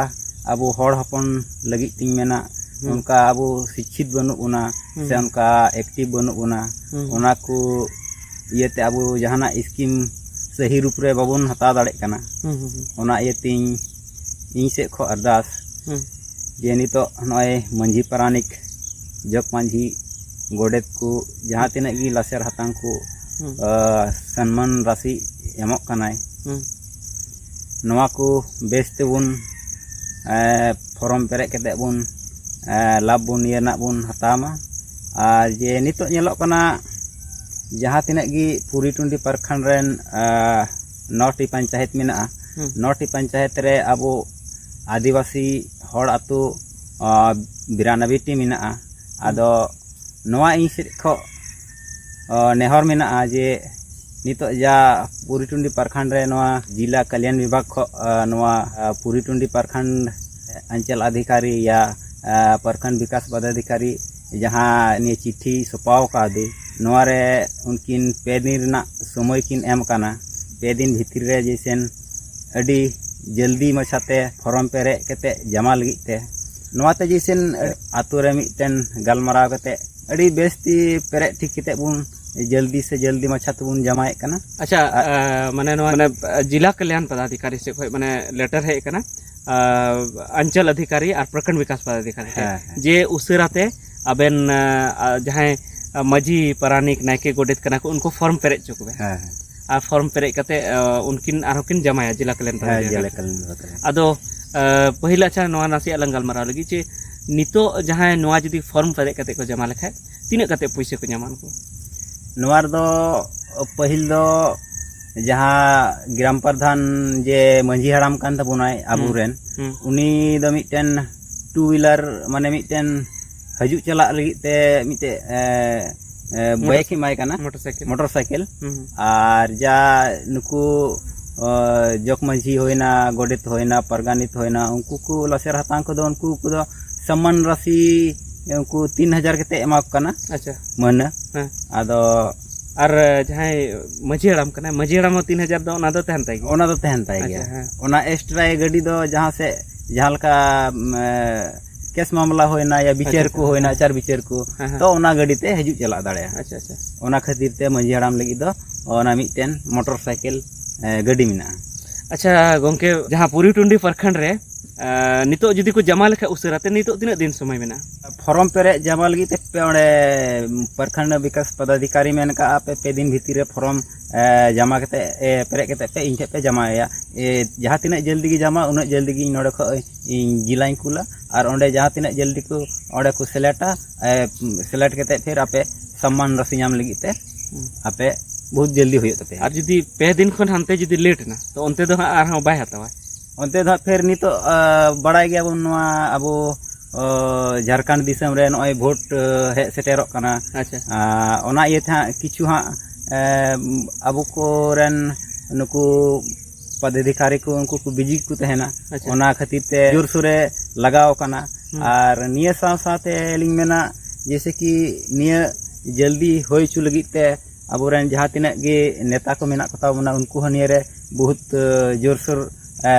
ᱟᱵᱚ ᱦᱚᱲ ᱦᱚᱯᱚᱱ ᱞᱟᱹᱜᱤᱫ ᱛᱤᱧ ᱢᱮᱱᱟ, ᱦᱩᱸ᱾ ᱚᱱᱠᱟ ᱟᱵᱚ ᱥᱤᱠᱠᱷᱤᱛ ᱵᱟᱹᱱᱩᱜ ᱵᱚᱱᱟ, ᱦᱩᱸ᱾ ᱥᱮ ᱚᱱᱠᱟ ᱮᱠᱴᱤᱵᱷ ᱵᱟᱹᱱᱩᱜ ᱵᱚᱱᱟ, ᱦᱩᱸ᱾ ᱚᱱᱟ ᱠᱚ ᱤᱭᱟᱹᱛᱮ ᱟᱵᱚ ᱡᱟᱦᱟᱱᱟᱜ ᱥᱠᱤᱢ ᱥᱟᱹᱦᱤ ᱨᱩᱯ ᱨᱮ ᱵᱟᱵᱚᱱ ᱦᱟᱛᱟᱣ ᱫᱟᱲᱮᱭᱟᱜ ᱠᱟᱱᱟ᱾ ᱦᱩᱸ, ᱦᱩᱸ, ᱦᱩᱸ᱾ ᱚᱱᱟ ᱤᱭᱟᱹᱛᱤᱧ, ᱤᱧ ᱥᱮᱫ ᱠᱷᱚᱱ ᱟᱨᱫᱟᱥ, ᱦᱩᱸ᱾ ᱡᱮ ᱱᱤᱛᱚᱜ ᱱᱚᱜᱼᱚᱭ ᱢᱟᱹᱡᱷᱤ ᱯᱟᱨᱟᱱᱤᱠ, ᱡᱚᱜᱽ ᱢᱟᱹᱡᱷᱤ, ᱜᱚᱰᱮᱛ ᱠᱚ, ᱡᱟᱦᱟᱸ ᱛᱤᱱᱟᱹᱜ ᱜᱮ ᱞᱟᱥᱮᱨ ᱦᱟᱛᱟᱝ ᱠᱚ, ᱦᱩᱸ᱾ ᱟᱸ, ᱥᱚᱱᱢᱟᱱ ᱨᱟᱥᱤ ᱮᱢᱚᱜ ᱠᱟᱱᱟᱭ, ᱦᱩᱸ᱾ ᱱᱚᱣᱟ ᱠᱚ ᱵᱮᱥ ᱛᱮᱵᱚᱱ, ᱮᱸ, ᱯᱷᱚᱨᱚᱢ ᱯᱮᱨᱮᱡ ᱠᱟᱛᱮᱫ ᱵᱚᱱ, ᱞᱟᱵᱷ ᱵᱚᱱ ᱤᱭᱟᱹ ᱨᱮᱱᱟᱜ ᱵᱚᱱ ᱦᱟᱛᱟᱣ ᱢᱟ᱾ ᱟᱨ ᱡᱮ ᱱᱤᱛᱚᱜ ᱧᱮᱞᱚᱜ ᱠᱟᱱᱟ, ᱡᱟᱦᱟᱸ ᱛᱤᱱᱟᱹᱜ ᱜᱮ ᱯᱩᱨᱤ ᱴᱩᱸᱰᱤ ᱯᱟᱨᱠᱷᱟᱱᱰ ᱨᱮᱱ ᱱᱚᱴᱤ ᱯᱚᱧᱪᱟᱭᱮᱛ ᱢᱮᱱᱟᱜᱼᱟ, ᱱᱚᱴᱤ ᱯᱚᱧᱪᱟᱭᱮᱛ ᱨᱮ ᱟᱵᱚ ᱟᱹᱫᱤᱵᱟᱹᱥᱤ ᱦᱚᱲ ᱟᱹᱛᱩ ᱵᱤᱨᱟᱱᱟᱵᱤᱴᱤ ᱢᱮᱱᱟᱜᱼᱟ᱾ ᱟᱫᱚ ᱱᱚᱣᱟ ᱤᱧ ᱥᱮᱫ ᱠᱷᱚᱱ ᱱᱮᱦᱚᱨ ᱢᱮᱱᱟᱜᱼᱟ ᱡᱮ ᱱᱤᱛᱚᱜ ᱡᱟ ᱯᱩᱨᱤ ᱴᱩᱸᱰᱤ ᱯᱟᱨᱠᱷᱟᱱᱰ ᱨᱮ ᱱᱚᱣᱟ ᱡᱤᱞᱟ ᱠᱟᱞᱭᱟᱱ ᱵᱤᱵᱷᱟᱜᱽ ᱠᱷᱚᱱ ᱱᱚᱣᱟ ᱯᱩᱨᱤ ᱴᱩᱸᱰᱤ ᱯᱟᱨᱠᱷᱟᱱᱰ ᱚᱧᱪᱚᱞ ᱟᱫᱷᱤᱠᱟᱨᱤ ᱭᱟ ᱯᱟᱨᱠᱷᱟᱱᱰ ᱵᱤᱠᱟᱥ ᱯᱚᱫᱟᱫᱷᱤᱠᱟᱨᱤ ᱡᱟᱦᱟᱸ ᱱᱤᱭᱟᱹ ᱪᱤᱴᱷᱤ ᱥᱚᱯᱟᱣ ᱠᱟᱣᱫᱮ, ᱱᱚᱣᱟ ᱨᱮ ᱩᱱᱠᱤᱱ ᱯᱮ ᱫᱤᱱ ᱨᱮᱱᱟᱜ ᱥᱚᱢᱚᱭ ᱠᱤᱱ ᱮᱢ ᱟᱠᱟᱱᱟ᱾ ᱯᱮ ᱫᱤᱱ ᱵᱷᱤᱛᱤᱨ ᱨᱮ ᱡᱮᱭᱥᱮᱱ ᱟᱹᱰᱤ ᱡᱚᱞᱫᱤ ᱢᱟᱪᱷᱟᱛᱮ ᱯᱷᱚᱨᱚᱢ ᱯᱮᱨᱮᱡ ᱠᱟᱛᱮ ᱡᱟᱢᱟ ᱞᱟᱹᱜᱤᱫ ᱛᱮ, ᱱᱚᱣᱟᱛᱮ ᱡᱮᱭᱥᱮᱱ ᱟᱛᱳ ᱨᱮ ᱢᱤᱫᱴᱮᱱ ᱜᱟᱞᱢᱟᱨᱟᱣ ᱠᱟᱛᱮ ᱟᱹᱰᱤ ᱵᱮᱥ ᱛᱮ ᱯᱮᱨᱮᱡ ᱴᱷᱤᱠ ᱠᱟᱛᱮ ᱵᱚᱱ ᱡᱚᱞᱫᱤ ᱥᱮ ᱡᱚᱞᱫᱤ ᱢᱟᱪᱷᱟ ᱛᱮᱵᱚᱱ ᱡᱟᱢᱟᱭᱮᱫ ᱠᱟᱱᱟ᱾ ᱟᱪᱪᱷᱟ, ᱟᱨ ᱟ, ᱢᱟᱱᱮ ᱱᱚᱣᱟ ᱢᱟᱱᱮ ᱟ, ᱡᱤᱞᱟ ᱠᱟᱞᱭᱟᱱ ᱯᱚᱫᱟᱫᱷᱤᱠᱟᱨᱤ ᱥᱮᱫ ᱠᱷᱚᱱ ᱢᱟᱱᱮ ᱞᱮᱴᱟᱨ ᱦᱮᱡ ᱟᱠᱟᱱᱟ, ᱟ, ᱚᱧᱪᱚᱞ ᱚᱫᱷᱤᱠᱟᱨᱤ ᱟᱨ ᱯᱨᱚᱠᱷᱚᱸᱰ ᱵᱤᱠᱟᱥ ᱯᱚᱫᱟᱫᱷᱤᱠᱟᱨᱤ ᱴᱷᱮᱱ, ᱦᱮᱸ, ᱦᱮᱸ᱾ ᱡᱮ ᱩᱥᱟᱹᱨᱟ ᱛᱮ ᱟᱵᱮᱱ, ᱟ, ᱟ, ᱡᱟᱦᱟᱸᱭ, ᱟ, ᱢᱟᱹᱡᱷᱤ, ᱯᱟᱨᱟᱱᱤᱠ, ᱱᱟᱭᱠᱮ, ᱜᱚᱰᱮᱛ ᱠᱟᱱᱟ ᱠᱚ, ᱩᱱᱠᱩ ᱯᱷᱚᱨᱢ ᱯᱮᱨᱮᱡ ᱦᱚᱪᱚ ᱠᱚᱵᱮᱱ᱾ ᱦᱮᱸ, ᱦᱮᱸ᱾ ᱟᱨ ᱯᱷᱚᱨᱢ ᱯᱮᱨᱮᱡ ᱠᱟᱛᱮ, ᱟ, ᱩᱱᱠᱤᱱ ᱟᱨᱦᱚᱸ ᱠᱤᱱ ᱡᱟᱢᱟᱭᱟ ᱡᱤᱞᱟ ᱠᱟᱞᱭᱟᱱ ᱦᱮᱸ, ᱯᱚᱫᱟᱫᱷᱤᱠᱟᱨᱤ ᱡᱤᱞᱟ ᱴᱷᱮᱱ᱾ ᱠᱟᱞᱭᱟᱱ ᱯᱚᱫᱟᱫᱷᱤᱠᱟᱨᱤ᱾ ᱟᱫᱚ, ᱟ, ᱯᱟᱹᱦᱤᱞ ᱟᱪᱪᱷᱟ ᱱᱚᱣᱟ ᱱᱟᱥᱮᱭᱟᱜ ᱞᱟᱝ ᱜᱟᱞᱢᱟᱨᱟᱣ ᱞᱮᱜᱮ ᱡᱮ ᱱᱤᱛᱚᱜ ᱡᱟᱦᱟᱸᱭ ᱱᱚᱣᱟ ᱡᱩᱫᱤ ᱯᱷᱚᱨᱢ ᱯᱮᱨᱮᱡ ᱠᱟᱛᱮ ᱠᱚ ᱡᱟᱢᱟ ᱞᱮᱠᱷᱟᱡ ᱛᱤᱱᱟᱹᱜ ᱠᱟᱛᱮ ᱯᱩᱭᱥᱟᱹ ᱠᱚ ᱧᱟᱢᱟ ᱩᱱᱠᱩ? ᱱᱚᱣᱟ ᱨᱮᱫᱚ ᱯᱟᱹᱦᱤᱞ ᱫᱚ ᱡᱟᱦᱟᱸ ᱜᱨᱟᱢ ᱯᱨᱚᱫᱷᱟᱱ ᱡᱮ ᱢᱟᱹᱡᱷᱤ ᱦᱟᱲᱟᱢ ᱠᱟᱱ ᱛᱟᱵᱚᱱᱟᱭ ᱦᱩᱸ, ᱟᱵᱚᱨᱮᱱ, ᱦᱩᱸ᱾ ᱩᱱᱤ ᱫᱚ ᱢᱤᱫᱴᱮᱱ ᱴᱩ ᱦᱩᱭᱞᱟᱨ, ᱢᱟᱱᱮ ᱢᱤᱫᱴᱮᱱ ᱦᱤᱡᱩᱜ ᱪᱟᱞᱟᱜ ᱞᱟᱹᱜᱤᱫ ᱛᱮ ᱢᱤᱫᱴᱮᱡ, ᱮ, ᱮ, ᱢᱚᱴᱚᱨ-, ᱵᱟᱭᱤᱠ ᱮ ᱮᱢᱟᱭ ᱠᱟᱱᱟ, ᱢᱚᱴᱚᱨ ᱥᱟᱭᱠᱮᱞ᱾ Motor cycle. ᱦᱩᱸ, ᱦᱩᱸ᱾ ᱟᱨ ᱡᱟ ᱱᱩᱠᱩ, ᱚ, ᱡᱚᱜᱽ ᱢᱟᱹᱡᱷᱤ ᱦᱩᱭᱱᱟ, ᱜᱚᱰᱮᱛ ᱦᱩᱭᱱᱟ, ᱯᱟᱨᱜᱟᱱᱤᱛ ᱦᱩᱭᱱᱟ, ᱩᱱᱠᱩ ᱠᱚ ᱞᱟᱥᱮᱨ ᱦᱟᱛᱟᱝ ᱠᱚᱫᱚ ᱩᱱᱠᱩ ᱠᱚᱫᱚ ᱥᱚᱢᱢᱟᱱ ᱨᱟᱥᱤ ᱩᱱᱠᱩ ᱛᱤᱱ ᱦᱟᱡᱟᱨ ᱠᱟᱛᱮ ᱮᱢᱟ ᱠᱚ ᱠᱟᱱᱟ ᱟᱪᱪᱷᱟ᱾ ᱢᱟᱹᱦᱱᱟᱹ᱾ ᱦᱮᱸ᱾ ᱟᱫᱚ ᱟᱨ ᱡᱟᱦᱟᱸᱭ ᱢᱟᱹᱡᱷᱤ ᱦᱟᱲᱟᱢ ᱠᱟᱱᱟᱭ, ᱢᱟᱹᱡᱷᱤ ᱦᱟᱲᱟᱢ ᱦᱚᱸ ᱛᱤᱱ ᱦᱟᱡᱟᱨ ᱫᱚ ᱚᱱᱟ ᱫᱚ ᱛᱟᱦᱮᱱ ᱛᱟᱭ ᱜᱮᱭᱟ? ᱚᱱᱟ ᱫᱚ ᱛᱟᱦᱮᱱ ᱛᱟᱭ ᱟᱪᱪᱷᱟ, ᱜᱮᱭᱟ᱾ ᱦᱮᱸ᱾ ᱚᱱᱟ ᱮᱠᱥᱴᱨᱟ ᱜᱟᱹᱰᱤ ᱫᱚ ᱡᱟᱦᱟᱸ ᱥᱮᱫ, ᱡᱟᱦᱟᱸ ᱞᱮᱠᱟ, ᱢ, ᱠᱮᱥ ᱢᱟᱢᱞᱟ ᱦᱩᱭᱱᱟ ᱭᱟ ᱵᱤᱪᱟᱹᱨ ᱟᱪᱪᱷᱟ, ᱠᱚ ᱟᱪᱪᱷᱟ, ᱦᱩᱭᱱᱟ, ᱦᱮᱸ᱾ ᱟᱪᱟᱨ ᱵᱤᱪᱟᱹᱨ ᱠᱚ, ᱦᱮᱸ, ᱦᱮᱸ᱾ ᱛᱚ ᱚᱱᱟ ᱜᱟᱹᱰᱤ ᱛᱮ ᱦᱤᱡᱩᱜ ᱪᱟᱞᱟᱜ ᱫᱟᱲᱮᱭᱟᱜᱼᱟ᱾ ᱟᱪᱪᱷᱟ, ᱟᱪᱪᱷᱟ᱾ ᱚᱱᱟ ᱠᱷᱟᱹᱛᱤᱨ ᱛᱮ ᱢᱟᱹᱡᱷᱤ ᱦᱟᱲᱟᱢ ᱞᱟᱹᱜᱤᱫ ᱫᱚ ᱚᱱᱟ ᱢᱤᱫᱴᱮᱱ, ᱮ, ᱜᱟᱹᱰᱤ ᱢᱮᱱᱟᱜᱼᱟ᱾ ᱟᱪᱪᱷᱟ ᱜᱚᱝᱠᱮ, ᱡᱟᱦᱟᱸ ᱯᱩᱨᱤ ᱴᱩᱱᱰᱤ ᱯᱨᱚᱠᱷᱚᱸᱰ ᱨᱮ ᱟᱸ, ᱱᱤᱛᱚᱜ ᱡᱩᱫᱤ ᱠᱚ ᱡᱟᱢᱟ ᱞᱮᱠᱷᱟᱡ ᱩᱥᱟᱹᱨᱟ ᱛᱮ, ᱱᱤᱛᱚᱜ ᱛᱤᱱᱟᱹᱜ ᱫᱤᱱ ᱥᱚᱢᱚᱭ ᱢᱮᱱᱟᱜᱼᱟ? ᱯᱷᱚᱨᱚᱢ ᱯᱮᱨᱮᱡ ᱡᱟᱢᱟ ᱞᱟᱹᱜᱤᱫ ᱛᱮ ᱯᱮ ᱚᱸᱰᱮ ᱯᱨᱚᱠᱷᱚᱸᱰ ᱵᱤᱠᱟᱥ ᱯᱚᱫᱟᱫᱷᱤᱠᱟᱨᱤ ᱢᱮᱱ ᱠᱟᱜᱼᱟ, ᱯᱮ ᱯᱮ ᱫᱤᱱ ᱵᱷᱤᱛᱤᱨ ᱨᱮ ᱯᱷᱚᱨᱚᱢ ᱮ, ᱡᱟᱢᱟ ᱠᱟᱛᱮ ᱮ, ᱯᱮᱨᱮᱡ ᱠᱟᱛᱮ ᱯᱮ ᱤᱧ ᱴᱷᱮᱱ ᱯᱮ ᱡᱟᱢᱟᱭᱟ᱾ ᱮ, ᱡᱟᱦᱟᱸ ᱛᱤᱱᱟᱹᱜ ᱡᱚᱞᱫᱤ ᱜᱮ ᱡᱟᱢᱟ, ᱩᱱᱟᱹᱜ ᱡᱚᱞᱫᱤ ᱜᱮ ᱤᱧ ᱱᱚᱰᱮ ᱠᱷᱚᱡ ᱤᱧ ᱡᱤᱞᱟᱧ ᱠᱩᱞᱟ᱾ ᱟᱨ ᱚᱸᱰᱮ ᱡᱟᱦᱟᱸ ᱛᱤᱱᱟᱹᱜ ᱡᱚᱞᱫᱤ ᱠᱚ ᱚᱸᱰᱮ ᱠᱚ ᱥᱮᱞᱮᱴᱟ, ᱮ, ᱥᱮᱞᱮᱴ ᱠᱟᱛᱮ ᱯᱷᱤᱨ ᱟᱯᱮ ᱥᱚᱢᱢᱟᱱ ᱨᱟᱥᱤ ᱧᱟᱢ ᱞᱟᱹᱜᱤᱫ ᱛᱮ ᱦᱩᱸ᱾ ᱟᱯᱮ ᱵᱚᱦᱩᱛ ᱡᱚᱞᱫᱤ ᱦᱩᱭᱩᱜ ᱛᱟᱯᱮᱭᱟ᱾ ᱟᱨ ᱡᱩᱫᱤ ᱯᱮ ᱫᱤᱱ ᱠᱷᱚᱱ ᱦᱟᱱᱛᱮ ᱡᱩᱫᱤ ᱞᱮᱴ ᱮᱱᱟ, ᱛᱚ ᱚᱱᱛᱮ ᱫᱚ ᱦᱟᱸᱜ ᱟᱨᱦᱚᱸ ᱵᱟᱭ ᱦᱟᱛᱟᱣᱟ? ᱚᱱᱛᱮ ᱫᱚ ᱦᱟᱸᱜ ᱯᱷᱤᱨ ᱱᱤᱛᱚᱜ, ᱟ, ᱵᱟᱲᱟᱭ ᱜᱮᱭᱟᱵᱚᱱ ᱱᱚᱣᱟ ᱟᱵᱚ, ᱚ, ᱡᱷᱟᱲᱠᱷᱚᱸᱰ ᱫᱤᱥᱚᱢ ᱨᱮ ᱱᱚᱜᱼᱚᱭ ᱵᱷᱳᱴ, ᱟ, ᱦᱮᱡ ᱥᱮᱴᱮᱨᱚᱜ ᱠᱟᱱᱟ᱾ ᱟᱪᱪᱷᱟ᱾ ᱟ, ᱚᱱᱟ ᱤᱭᱟᱹᱛᱮ ᱦᱟᱸᱜ ᱠᱤᱪᱷᱩ ᱦᱟᱸᱜ, ᱮ, ᱟᱵᱚ ᱠᱚᱨᱮᱱ ᱱᱩᱠᱩ ᱯᱚᱫᱟᱫᱷᱤᱠᱟᱨᱤ ᱠᱚ ᱩᱱᱠᱩ ᱠᱚ ᱵᱤᱡᱤ ᱠᱚ ᱛᱟᱦᱮᱱᱟ᱾ ᱟᱪᱪᱷᱟ᱾ ᱚᱱᱟ ᱠᱷᱟᱹᱛᱤᱨ ᱛᱮ ᱡᱳᱨᱥᱳᱨᱮ ᱞᱟᱜᱟᱣ ᱟᱠᱟᱱᱟ᱾ ᱦᱩᱸ᱾ ᱟᱨ ᱱᱤᱭᱟᱹ ᱥᱟᱶ ᱥᱟᱶᱛᱮ ᱞᱤᱧ ᱢᱮᱱᱟ, ᱡᱮᱭᱥᱮ ᱠᱤ ᱱᱤᱭᱟᱹ ᱡᱚᱞᱫᱤ ᱦᱩᱭ ᱦᱚᱪᱚ ᱞᱟᱹᱜᱤᱫ ᱛᱮ ᱟᱵᱚᱨᱮᱱ ᱡᱟᱦᱟᱸ ᱛᱤᱱᱟᱹᱜ ᱜᱮ ᱱᱮᱛᱟ ᱠᱚ ᱢᱮᱱᱟᱜ ᱠᱚᱛᱟ ᱵᱚᱱᱟ, ᱩᱱᱠᱩ ᱦᱚᱸ ᱱᱤᱭᱟᱹ ᱨᱮ ᱵᱚᱦᱩᱛ, ᱮ, ᱡᱳᱨᱥᱳᱨ, ᱮ,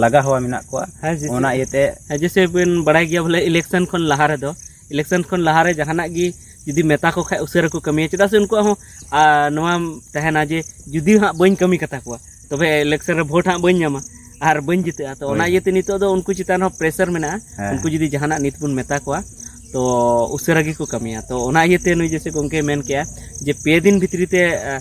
ᱞᱟᱜᱟ ᱦᱚᱣᱟ ᱢᱮᱱᱟᱜ ᱠᱚᱣᱟ᱾ ᱦᱮᱸ, ᱡᱮᱭᱥᱮ ᱚᱱᱟ ᱤᱭᱟᱹᱛᱮ ᱦᱮᱸ, ᱡᱮᱭᱥᱮ ᱵᱮᱱ ᱵᱟᱲᱟᱭ ᱜᱮᱭᱟ ᱵᱚᱞᱮ, ᱤᱞᱮᱠᱥᱚᱱ ᱠᱷᱚᱱ ᱞᱟᱦᱟ ᱨᱮᱫᱚ, ᱤᱞᱮᱠᱥᱚᱱ ᱠᱷᱚᱱ ᱞᱟᱦᱟ ᱨᱮ ᱡᱟᱦᱟᱱᱟᱜ ᱜᱮ ᱡᱩᱫᱤ ᱢᱮᱛᱟ ᱠᱚ ᱠᱷᱟᱡ, ᱩᱥᱟᱹᱨᱟ ᱠᱚ ᱠᱟᱹᱢᱤᱭᱟ᱾ ᱪᱮᱫᱟᱜ ᱥᱮ ᱩᱱᱠᱩᱣᱟᱜ ᱦᱚᱸ, ᱟ, ᱱᱚᱣᱟ ᱛᱟᱦᱮᱱᱟ ᱡᱮ ᱡᱩᱫᱤ ᱦᱟᱸᱜ ᱵᱟᱹᱧ ᱠᱟᱹᱢᱤ ᱠᱟᱛᱟ ᱠᱚᱣᱟ, ᱛᱚᱵᱮ ᱤᱞᱮᱠᱥᱚᱱ ᱨᱮ ᱵᱷᱳᱴ ᱦᱟᱸᱜ ᱵᱟᱹᱧ ᱧᱟᱢᱟ ᱟᱨ ᱵᱟᱹᱧ ᱡᱤᱛᱟᱹᱜᱼᱟ᱾ ᱛᱚ ᱦᱳᱭ, ᱚᱱᱟ ᱦᱳᱭ᱾ ᱤᱭᱟᱹᱛᱮ ᱱᱤᱛᱚᱜ ᱫᱚ ᱩᱱᱠᱩ ᱪᱮᱛᱟᱱ ᱦᱚᱸ ᱯᱨᱮᱥᱟᱨ ᱢᱮᱱᱟᱜᱼᱟ᱾ ᱦᱮᱸ, ᱩᱱᱠᱩ ᱦᱮᱸ᱾ ᱡᱩᱫᱤ ᱡᱟᱦᱟᱱᱟᱜ ᱱᱤᱛ ᱵᱚᱱ ᱢᱮᱛᱟ ᱠᱚᱣᱟ, ᱛᱚ ᱩᱥᱟᱹᱨᱟ ᱜᱮᱠᱚ ᱠᱟᱹᱢᱤᱭᱟ᱾ ᱛᱚ ᱚᱱᱟ ᱤᱭᱟᱹᱛᱮ ᱱᱩᱭ ᱡᱮᱭᱥᱮ ᱜᱚᱢᱠᱮ ᱢᱮᱱ ᱠᱮᱜᱼᱟ ᱡᱮ ᱯᱮ ᱫᱤᱱ ᱵᱷᱤᱛᱨᱤ ᱛᱮ, ᱟ,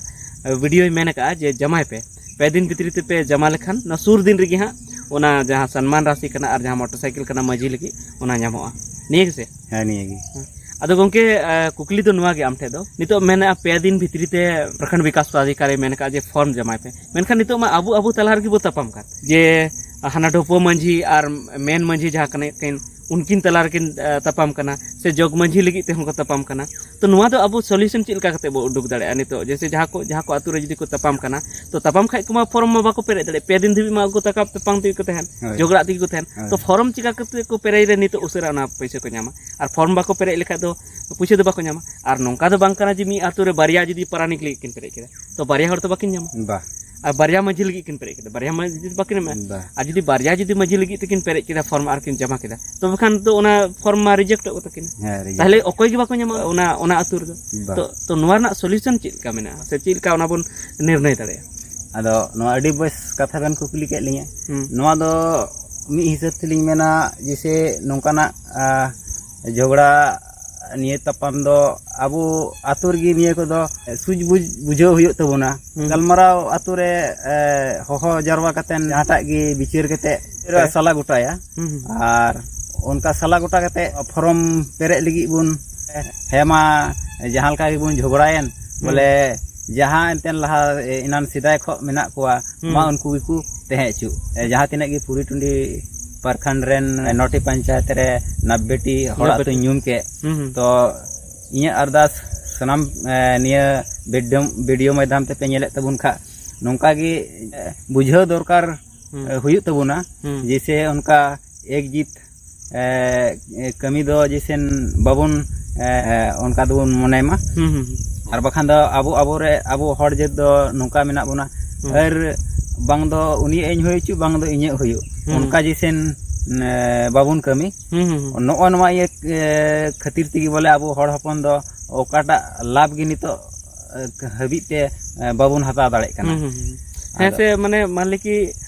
ᱵᱤᱰᱤᱳᱭ ᱢᱮᱱ ᱟᱠᱟᱜᱼᱟ ᱡᱮ ᱡᱟᱢᱟᱭ ᱯᱮ, ᱯᱮ ᱫᱤᱱ ᱵᱷᱤᱛᱨᱤ ᱛᱮᱯᱮ ᱡᱟᱢᱟ ᱞᱮᱠᱷᱟᱱ, ᱚᱱᱟ ᱥᱩᱨ ᱫᱤᱱ ᱨᱮᱜᱮ ᱦᱟᱸᱜ ᱚᱱᱟ ᱡᱟᱦᱟᱸ ᱥᱚᱱᱢᱟᱱ ᱨᱟᱥᱤ ᱠᱟᱱᱟ ᱟᱨ ᱡᱟᱦᱟᱸ ᱢᱚᱴᱚᱨ ᱥᱟᱭᱠᱮᱞ ᱠᱟᱱᱟ ᱢᱟᱹᱡᱷᱤ ᱞᱟᱹᱜᱤᱫ, ᱚᱱᱟ ᱧᱟᱢᱚᱜᱼᱟ᱾ ᱱᱤᱭᱟᱹ ᱜᱮᱥᱮ? ᱦᱮᱸ, ᱱᱤᱭᱟᱹ ᱜᱮ᱾ ᱦᱮᱸ᱾ ᱟᱫᱚ ᱜᱚᱢᱠᱮ, ᱟ, ᱠᱩᱠᱞᱤ ᱫᱚ ᱱᱚᱣᱟ ᱜᱮ ᱟᱢ ᱴᱷᱮᱡ ᱫᱚ, ᱱᱤᱛᱚᱜ ᱢᱮᱱᱮᱜᱼᱟ ᱯᱮ ᱫᱤᱱ ᱵᱷᱤᱛᱨᱤ ᱛᱮ ᱯᱨᱚᱠᱷᱚᱸᱰ ᱵᱤᱠᱟᱥ ᱯᱚᱫᱟᱫᱷᱤᱠᱟᱨᱤ ᱢᱮᱱ ᱟᱠᱟᱫ ᱡᱮ ᱯᱷᱚᱨᱢ ᱡᱟᱢᱟᱭ ᱯᱮ, ᱢᱮᱱᱠᱷᱟᱱ ᱱᱤᱛᱚᱜ ᱢᱟ ᱟᱵᱚ, ᱟᱵᱚ ᱛᱟᱞᱟ ᱨᱮᱜᱮ ᱵᱚ ᱛᱟᱯᱟᱢ ᱠᱟᱱ, ᱡᱮ ᱦᱟᱱᱟ ᱰᱷᱚᱯᱚ ᱢᱟᱹᱡᱷᱤ ᱟᱨ ᱢᱮᱱ ᱢᱟᱹᱡᱷᱤ ᱡᱟᱦᱟᱸ ᱠᱟᱱᱟ ᱠᱤᱱ, ᱩᱱᱠᱤᱱ ᱛᱟᱞᱟ ᱨᱮᱠᱤᱱ, ᱟ, ᱛᱟᱯᱟᱢ ᱠᱟᱱᱟ, ᱥᱮ ᱡᱚᱜᱽ ᱢᱟᱹᱡᱷᱤ ᱞᱟᱹᱜᱤᱫ ᱛᱮᱦᱚᱸ ᱠᱚ ᱛᱟᱯᱟᱢ ᱠᱟᱱᱟ᱾ ᱛᱚ ᱱᱚᱣᱟ ᱫᱚ ᱟᱵᱚ ᱥᱚᱞᱤᱭᱩᱥᱚᱱ ᱪᱮᱫ ᱞᱮᱠᱟ ᱠᱟᱛᱮ ᱵᱚ ᱩᱰᱩᱠ ᱫᱟᱲᱮᱭᱟᱜᱼᱟ? ᱱᱤᱛᱚᱜ ᱡᱮᱭᱥᱮ ᱡᱟᱦᱟᱸ ᱠᱚ, ᱡᱟᱦᱟᱸ ᱠᱚ ᱟᱛᱳ ᱨᱮ ᱡᱩᱫᱤ ᱠᱚ ᱛᱟᱯᱟᱢ ᱠᱟᱱᱟ, ᱛᱚ ᱛᱟᱯᱟᱢ ᱠᱷᱟᱡ ᱠᱚᱢᱟ ᱯᱷᱚᱨᱢ ᱢᱟ ᱵᱟᱠᱚ ᱯᱮᱨᱮᱡ ᱫᱟᱲᱮᱭᱟᱜ, ᱯᱮ ᱫᱤᱱ ᱫᱷᱟᱹᱵᱤᱡ ᱢᱟ ᱩᱱᱠᱩ ᱛᱟᱯᱟᱢ ᱛᱮᱜᱮ ᱠᱚ ᱛᱟᱦᱮᱱ, ᱦᱳᱭ᱾ ᱡᱷᱚᱜᱽᱲᱟᱜ ᱛᱮᱜᱮ ᱠᱚ ᱛᱟᱦᱮᱱ᱾ ᱦᱳᱭ᱾ ᱛᱚ ᱯᱷᱚᱨᱢ ᱪᱤᱠᱟ ᱠᱟᱛᱮ ᱠᱚ ᱯᱮᱨᱮᱡ ᱨᱮ ᱱᱤᱛᱚᱜ ᱩᱥᱟᱹᱨᱟ ᱚᱱᱟ ᱯᱩᱭᱥᱟᱹ ᱠᱚ ᱧᱟᱢᱟ? ᱟᱨ ᱯᱷᱚᱨᱢ ᱵᱟᱠᱚ ᱯᱮᱨᱮᱡ ᱞᱮᱠᱷᱟᱡ ᱫᱚ ᱯᱩᱭᱥᱟᱹ ᱫᱚ ᱵᱟᱠᱚ ᱧᱟᱢᱟ᱾ ᱟᱨ ᱱᱚᱝᱠᱟ ᱫᱚ ᱵᱟᱝ ᱠᱟᱱᱟ ᱡᱮ ᱢᱤᱫ ᱟᱛᱳ ᱨᱮ ᱵᱟᱨᱭᱟ ᱡᱩᱫᱤ ᱯᱟᱨᱟᱱᱤᱠ ᱞᱟᱹᱜᱤᱫ ᱠᱤᱱ ᱯᱮᱨᱮᱡ ᱠᱮᱫᱟ, ᱛᱚ ᱵᱟᱨᱭᱟ ᱦᱚᱲ ᱛᱚ ᱵᱟᱠᱤᱱ ᱧᱟᱢᱟ᱾ ᱵᱟ᱾ ᱟᱨ ᱵᱟᱨᱭᱟ ᱢᱟᱹᱡᱷᱤ ᱞᱟᱹᱜᱤᱫ ᱠᱤᱱ ᱯᱮᱨᱮᱡ ᱠᱮᱫᱟ, ᱵᱟᱨᱭᱟ ᱢᱟᱹᱡᱷᱤ ᱵᱟᱠᱤᱱ ᱮᱢᱟ᱾ ᱵᱟ᱾ ᱟᱨ ᱡᱩᱫᱤ ᱵᱟᱨᱭᱟ ᱡᱩᱫᱤ ᱢᱟᱹᱡᱷᱤ ᱞᱟᱹᱜᱤᱫ ᱛᱮᱠᱤᱱ ᱯᱮᱨᱮᱡ ᱠᱮᱫᱟ ᱯᱷᱚᱨᱢ ᱟᱨ ᱠᱤᱱ ᱡᱚᱢᱟ ᱠᱮᱫᱟ, ᱛᱚᱵᱮ ᱠᱷᱟᱱ ᱫᱚ ᱚᱱᱟ ᱯᱷᱚᱨᱢ ᱢᱟ ᱨᱤᱡᱮᱠᱴᱚᱜ ᱠᱟᱛᱟ ᱠᱤᱱᱟ᱾ ᱦᱮᱸ, ᱨᱤᱡᱮᱠᱴ᱾ ᱛᱟᱦᱞᱮ ᱚᱠᱚᱭ ᱜᱮ ᱵᱟᱠᱚ ᱧᱟᱢᱟ ᱚᱱᱟ, ᱚᱱᱟ ᱟᱹᱛᱩ ᱨᱮᱫᱚ᱾ ᱵᱟ᱾ ᱛᱚ, ᱛᱚ ᱱᱚᱣᱟ ᱨᱮᱱᱟᱜ ᱥᱚᱞᱤᱭᱩᱥᱚᱱ ᱪᱮᱫ ᱞᱮᱠᱟ ᱢᱮᱱᱟᱜᱼᱟ, ᱥᱮ ᱪᱮᱫ ᱞᱮᱠᱟ ᱚᱱᱟ ᱵᱚᱱ ᱱᱤᱨᱱᱚᱭ ᱫᱟᱲᱮᱭᱟᱜᱼᱟ? ᱟᱫᱚ ᱱᱚᱣᱟ ᱟᱹᱰᱤ ᱵᱮᱥ ᱠᱟᱛᱷᱟ ᱵᱮᱱ ᱠᱩᱠᱞᱤ ᱠᱮᱫ ᱞᱤᱧᱟᱹ᱾ ᱦᱩᱸ᱾ ᱱᱚᱣᱟ ᱫᱚ ᱢᱤᱫ ᱦᱤᱥᱟᱹᱵ ᱛᱮᱞᱤᱧ ᱢᱮᱱᱟ, ᱡᱮᱥᱮ ᱱᱚᱝᱠᱟᱱᱟᱜ, ᱟ, ᱡᱷᱚᱜᱽᱲᱟ ᱱᱤᱭᱟᱹ ᱛᱟᱯᱟᱢ ᱫᱚ ᱟᱵᱚ ᱟᱛᱳ ᱨᱮᱜᱮ ᱱᱤᱭᱟᱹ ᱠᱚᱫᱚ ᱥᱩᱡᱽ ᱵᱩᱡᱽ ᱵᱩᱡᱷᱟᱹᱣ ᱦᱩᱭᱩᱜ ᱛᱟᱵᱚᱱᱟ᱾ ᱦᱩᱸ᱾ ᱜᱟᱞᱢᱟᱨᱟᱣ ᱟᱛᱳ ᱨᱮ, ᱮ, ᱦᱚᱦᱚ ᱡᱟᱨᱣᱟ ᱠᱟᱛᱮᱱ ᱡᱟᱦᱟᱸᱴᱟᱜ ᱜᱮ ᱵᱤᱪᱟᱹᱨ ᱠᱟᱛᱮ ᱦᱮᱸ᱾ ᱥᱟᱞᱟ ᱜᱚᱴᱟᱭᱟ᱾ ᱦᱩᱸ, ᱦᱩᱸ᱾ ᱟᱨ ᱚᱱᱠᱟ ᱥᱟᱞᱟ ᱜᱚᱴᱟ ᱠᱟᱛᱮ ᱯᱷᱚᱨᱚᱢ ᱯᱮᱨᱮᱡ ᱞᱟᱹᱜᱤᱫ ᱵᱚᱱ, ᱦᱮᱸ ᱢᱟ, ᱡᱟᱦᱟᱸ ᱞᱮᱠᱟ ᱜᱮᱵᱚᱱ ᱡᱷᱚᱜᱽᱲᱟᱭᱮᱱ, ᱦᱩᱸ᱾ ᱵᱚᱞᱮ ᱡᱟᱦᱟᱸ ᱮᱱᱛᱮᱱ ᱞᱟᱦᱟ ᱮᱱᱟᱱ ᱥᱮᱫᱟᱭ ᱠᱷᱚᱱ ᱢᱮᱱᱟᱜ ᱠᱚᱣᱟ, ᱦᱩᱸ᱾ ᱢᱟ ᱩᱱᱠᱩ ᱜᱮᱠᱚ ᱛᱟᱦᱮᱸ ᱦᱚᱪᱚᱜ᱾ ᱮ, ᱡᱟᱦᱟᱸ ᱛᱤᱱᱟᱹᱜ ᱜᱮ ᱯᱩᱨᱤ ᱴᱩᱸᱰᱤ ᱯᱨᱚᱠᱷᱚᱸᱰ ᱨᱮᱱ ᱱᱚᱴᱤ ᱯᱚᱧᱪᱟᱭᱮᱛ ᱨᱮ ᱱᱟᱵᱵᱮᱴᱤ ᱦᱚᱲᱟᱜ ᱱᱟᱵᱵᱮᱴᱤ᱾ ᱟᱹᱛᱩᱧ ᱧᱩᱢ ᱠᱮᱫ, ᱦᱩᱸ, ᱦᱩᱸ᱾ ᱛᱚ ᱤᱧᱟᱹᱜ ᱟᱨᱫᱟᱥ ᱥᱟᱱᱟᱢ, ᱮ, ᱱᱤᱭᱟᱹ ᱵᱤᱰᱤᱭᱳ, ᱵᱤᱰᱤᱭᱳ ᱢᱟᱫᱽᱫᱷᱚᱢ ᱛᱮᱯᱮ ᱧᱮᱞᱮᱫ ᱛᱟᱵᱚᱱ ᱠᱷᱟᱱ, ᱱᱚᱝᱠᱟ ᱜᱮ, ᱮ, ᱵᱩᱡᱷᱟᱹᱣ ᱫᱚᱨᱠᱟᱨ, ᱦᱩᱸ᱾ ᱮ, ᱦᱩᱭᱩᱜ ᱛᱟᱵᱚᱱᱟ᱾ ᱦᱩᱸ᱾ ᱡᱮᱭᱥᱮ ᱚᱱᱠᱟ ᱮᱠ ᱡᱤᱛ, ᱮ, ᱮ, ᱠᱟᱹᱢᱤ ᱫᱚ ᱡᱮᱭᱥᱮ ᱵᱟᱵᱚᱱ, ᱮ, ᱮ, ᱚᱱᱠᱟ ᱫᱚᱵᱚᱱ ᱢᱚᱱᱮ ᱢᱟ᱾ ᱦᱩᱸ, ᱦᱩᱸ, ᱦᱩᱸ᱾ ᱟᱨ ᱵᱟᱠᱷᱟᱱ ᱫᱚ ᱟᱵᱚ, ᱟᱵᱚ ᱨᱮ, ᱟᱵᱚ ᱦᱚᱲ ᱡᱟᱹᱛ ᱫᱚ ᱱᱚᱝᱠᱟ ᱢᱮᱱᱟᱜ ᱵᱚᱱᱟ, ᱦᱩᱸ᱾ ᱟᱨ ᱵᱟᱝ ᱫᱚ ᱩᱱᱤᱭᱟᱜ ᱤᱧ ᱦᱩᱭ ᱦᱚᱪᱚ, ᱵᱟᱝ ᱫᱚ ᱤᱧᱟᱹᱜ ᱦᱩᱭᱩᱜ, ᱦᱩᱸ᱾ ᱚᱱᱠᱟ ᱡᱮᱭᱥᱮ, ᱮ, ᱵᱟᱵᱚᱱ ᱠᱟᱹᱢᱤ᱾ ᱦᱩᱸ, ᱦᱩᱸ, ᱦᱩᱸ᱾ ᱱᱚᱜᱼᱚ ᱱᱚᱣᱟ ᱤᱭᱟᱹ, ᱮ, ᱠᱷᱟᱹᱛᱤᱨ ᱛᱮᱜᱮ ᱵᱚᱞᱮ ᱟᱵᱚ ᱦᱚᱲ ᱦᱚᱯᱚᱱ ᱫᱚ ᱚᱠᱟᱴᱟᱜ ᱞᱟᱵᱷ ᱜᱮ ᱱᱤᱛᱚᱜ, ᱮ, ᱦᱟᱹᱵᱤᱡ ᱛᱮ, ᱮ, ᱵᱟᱵᱚᱱ ᱦᱟᱛᱟᱣ ᱫᱟᱲᱮᱭᱟᱜ ᱠᱟᱱᱟ᱾ ᱦᱩᱸ, ᱦᱩᱸ, ᱦᱩᱸ᱾ ᱦᱮᱸ ᱟᱫᱚ ᱥᱮ, ᱢᱟᱱᱮ, ᱢᱟᱱ ᱞᱮ ᱠᱤ,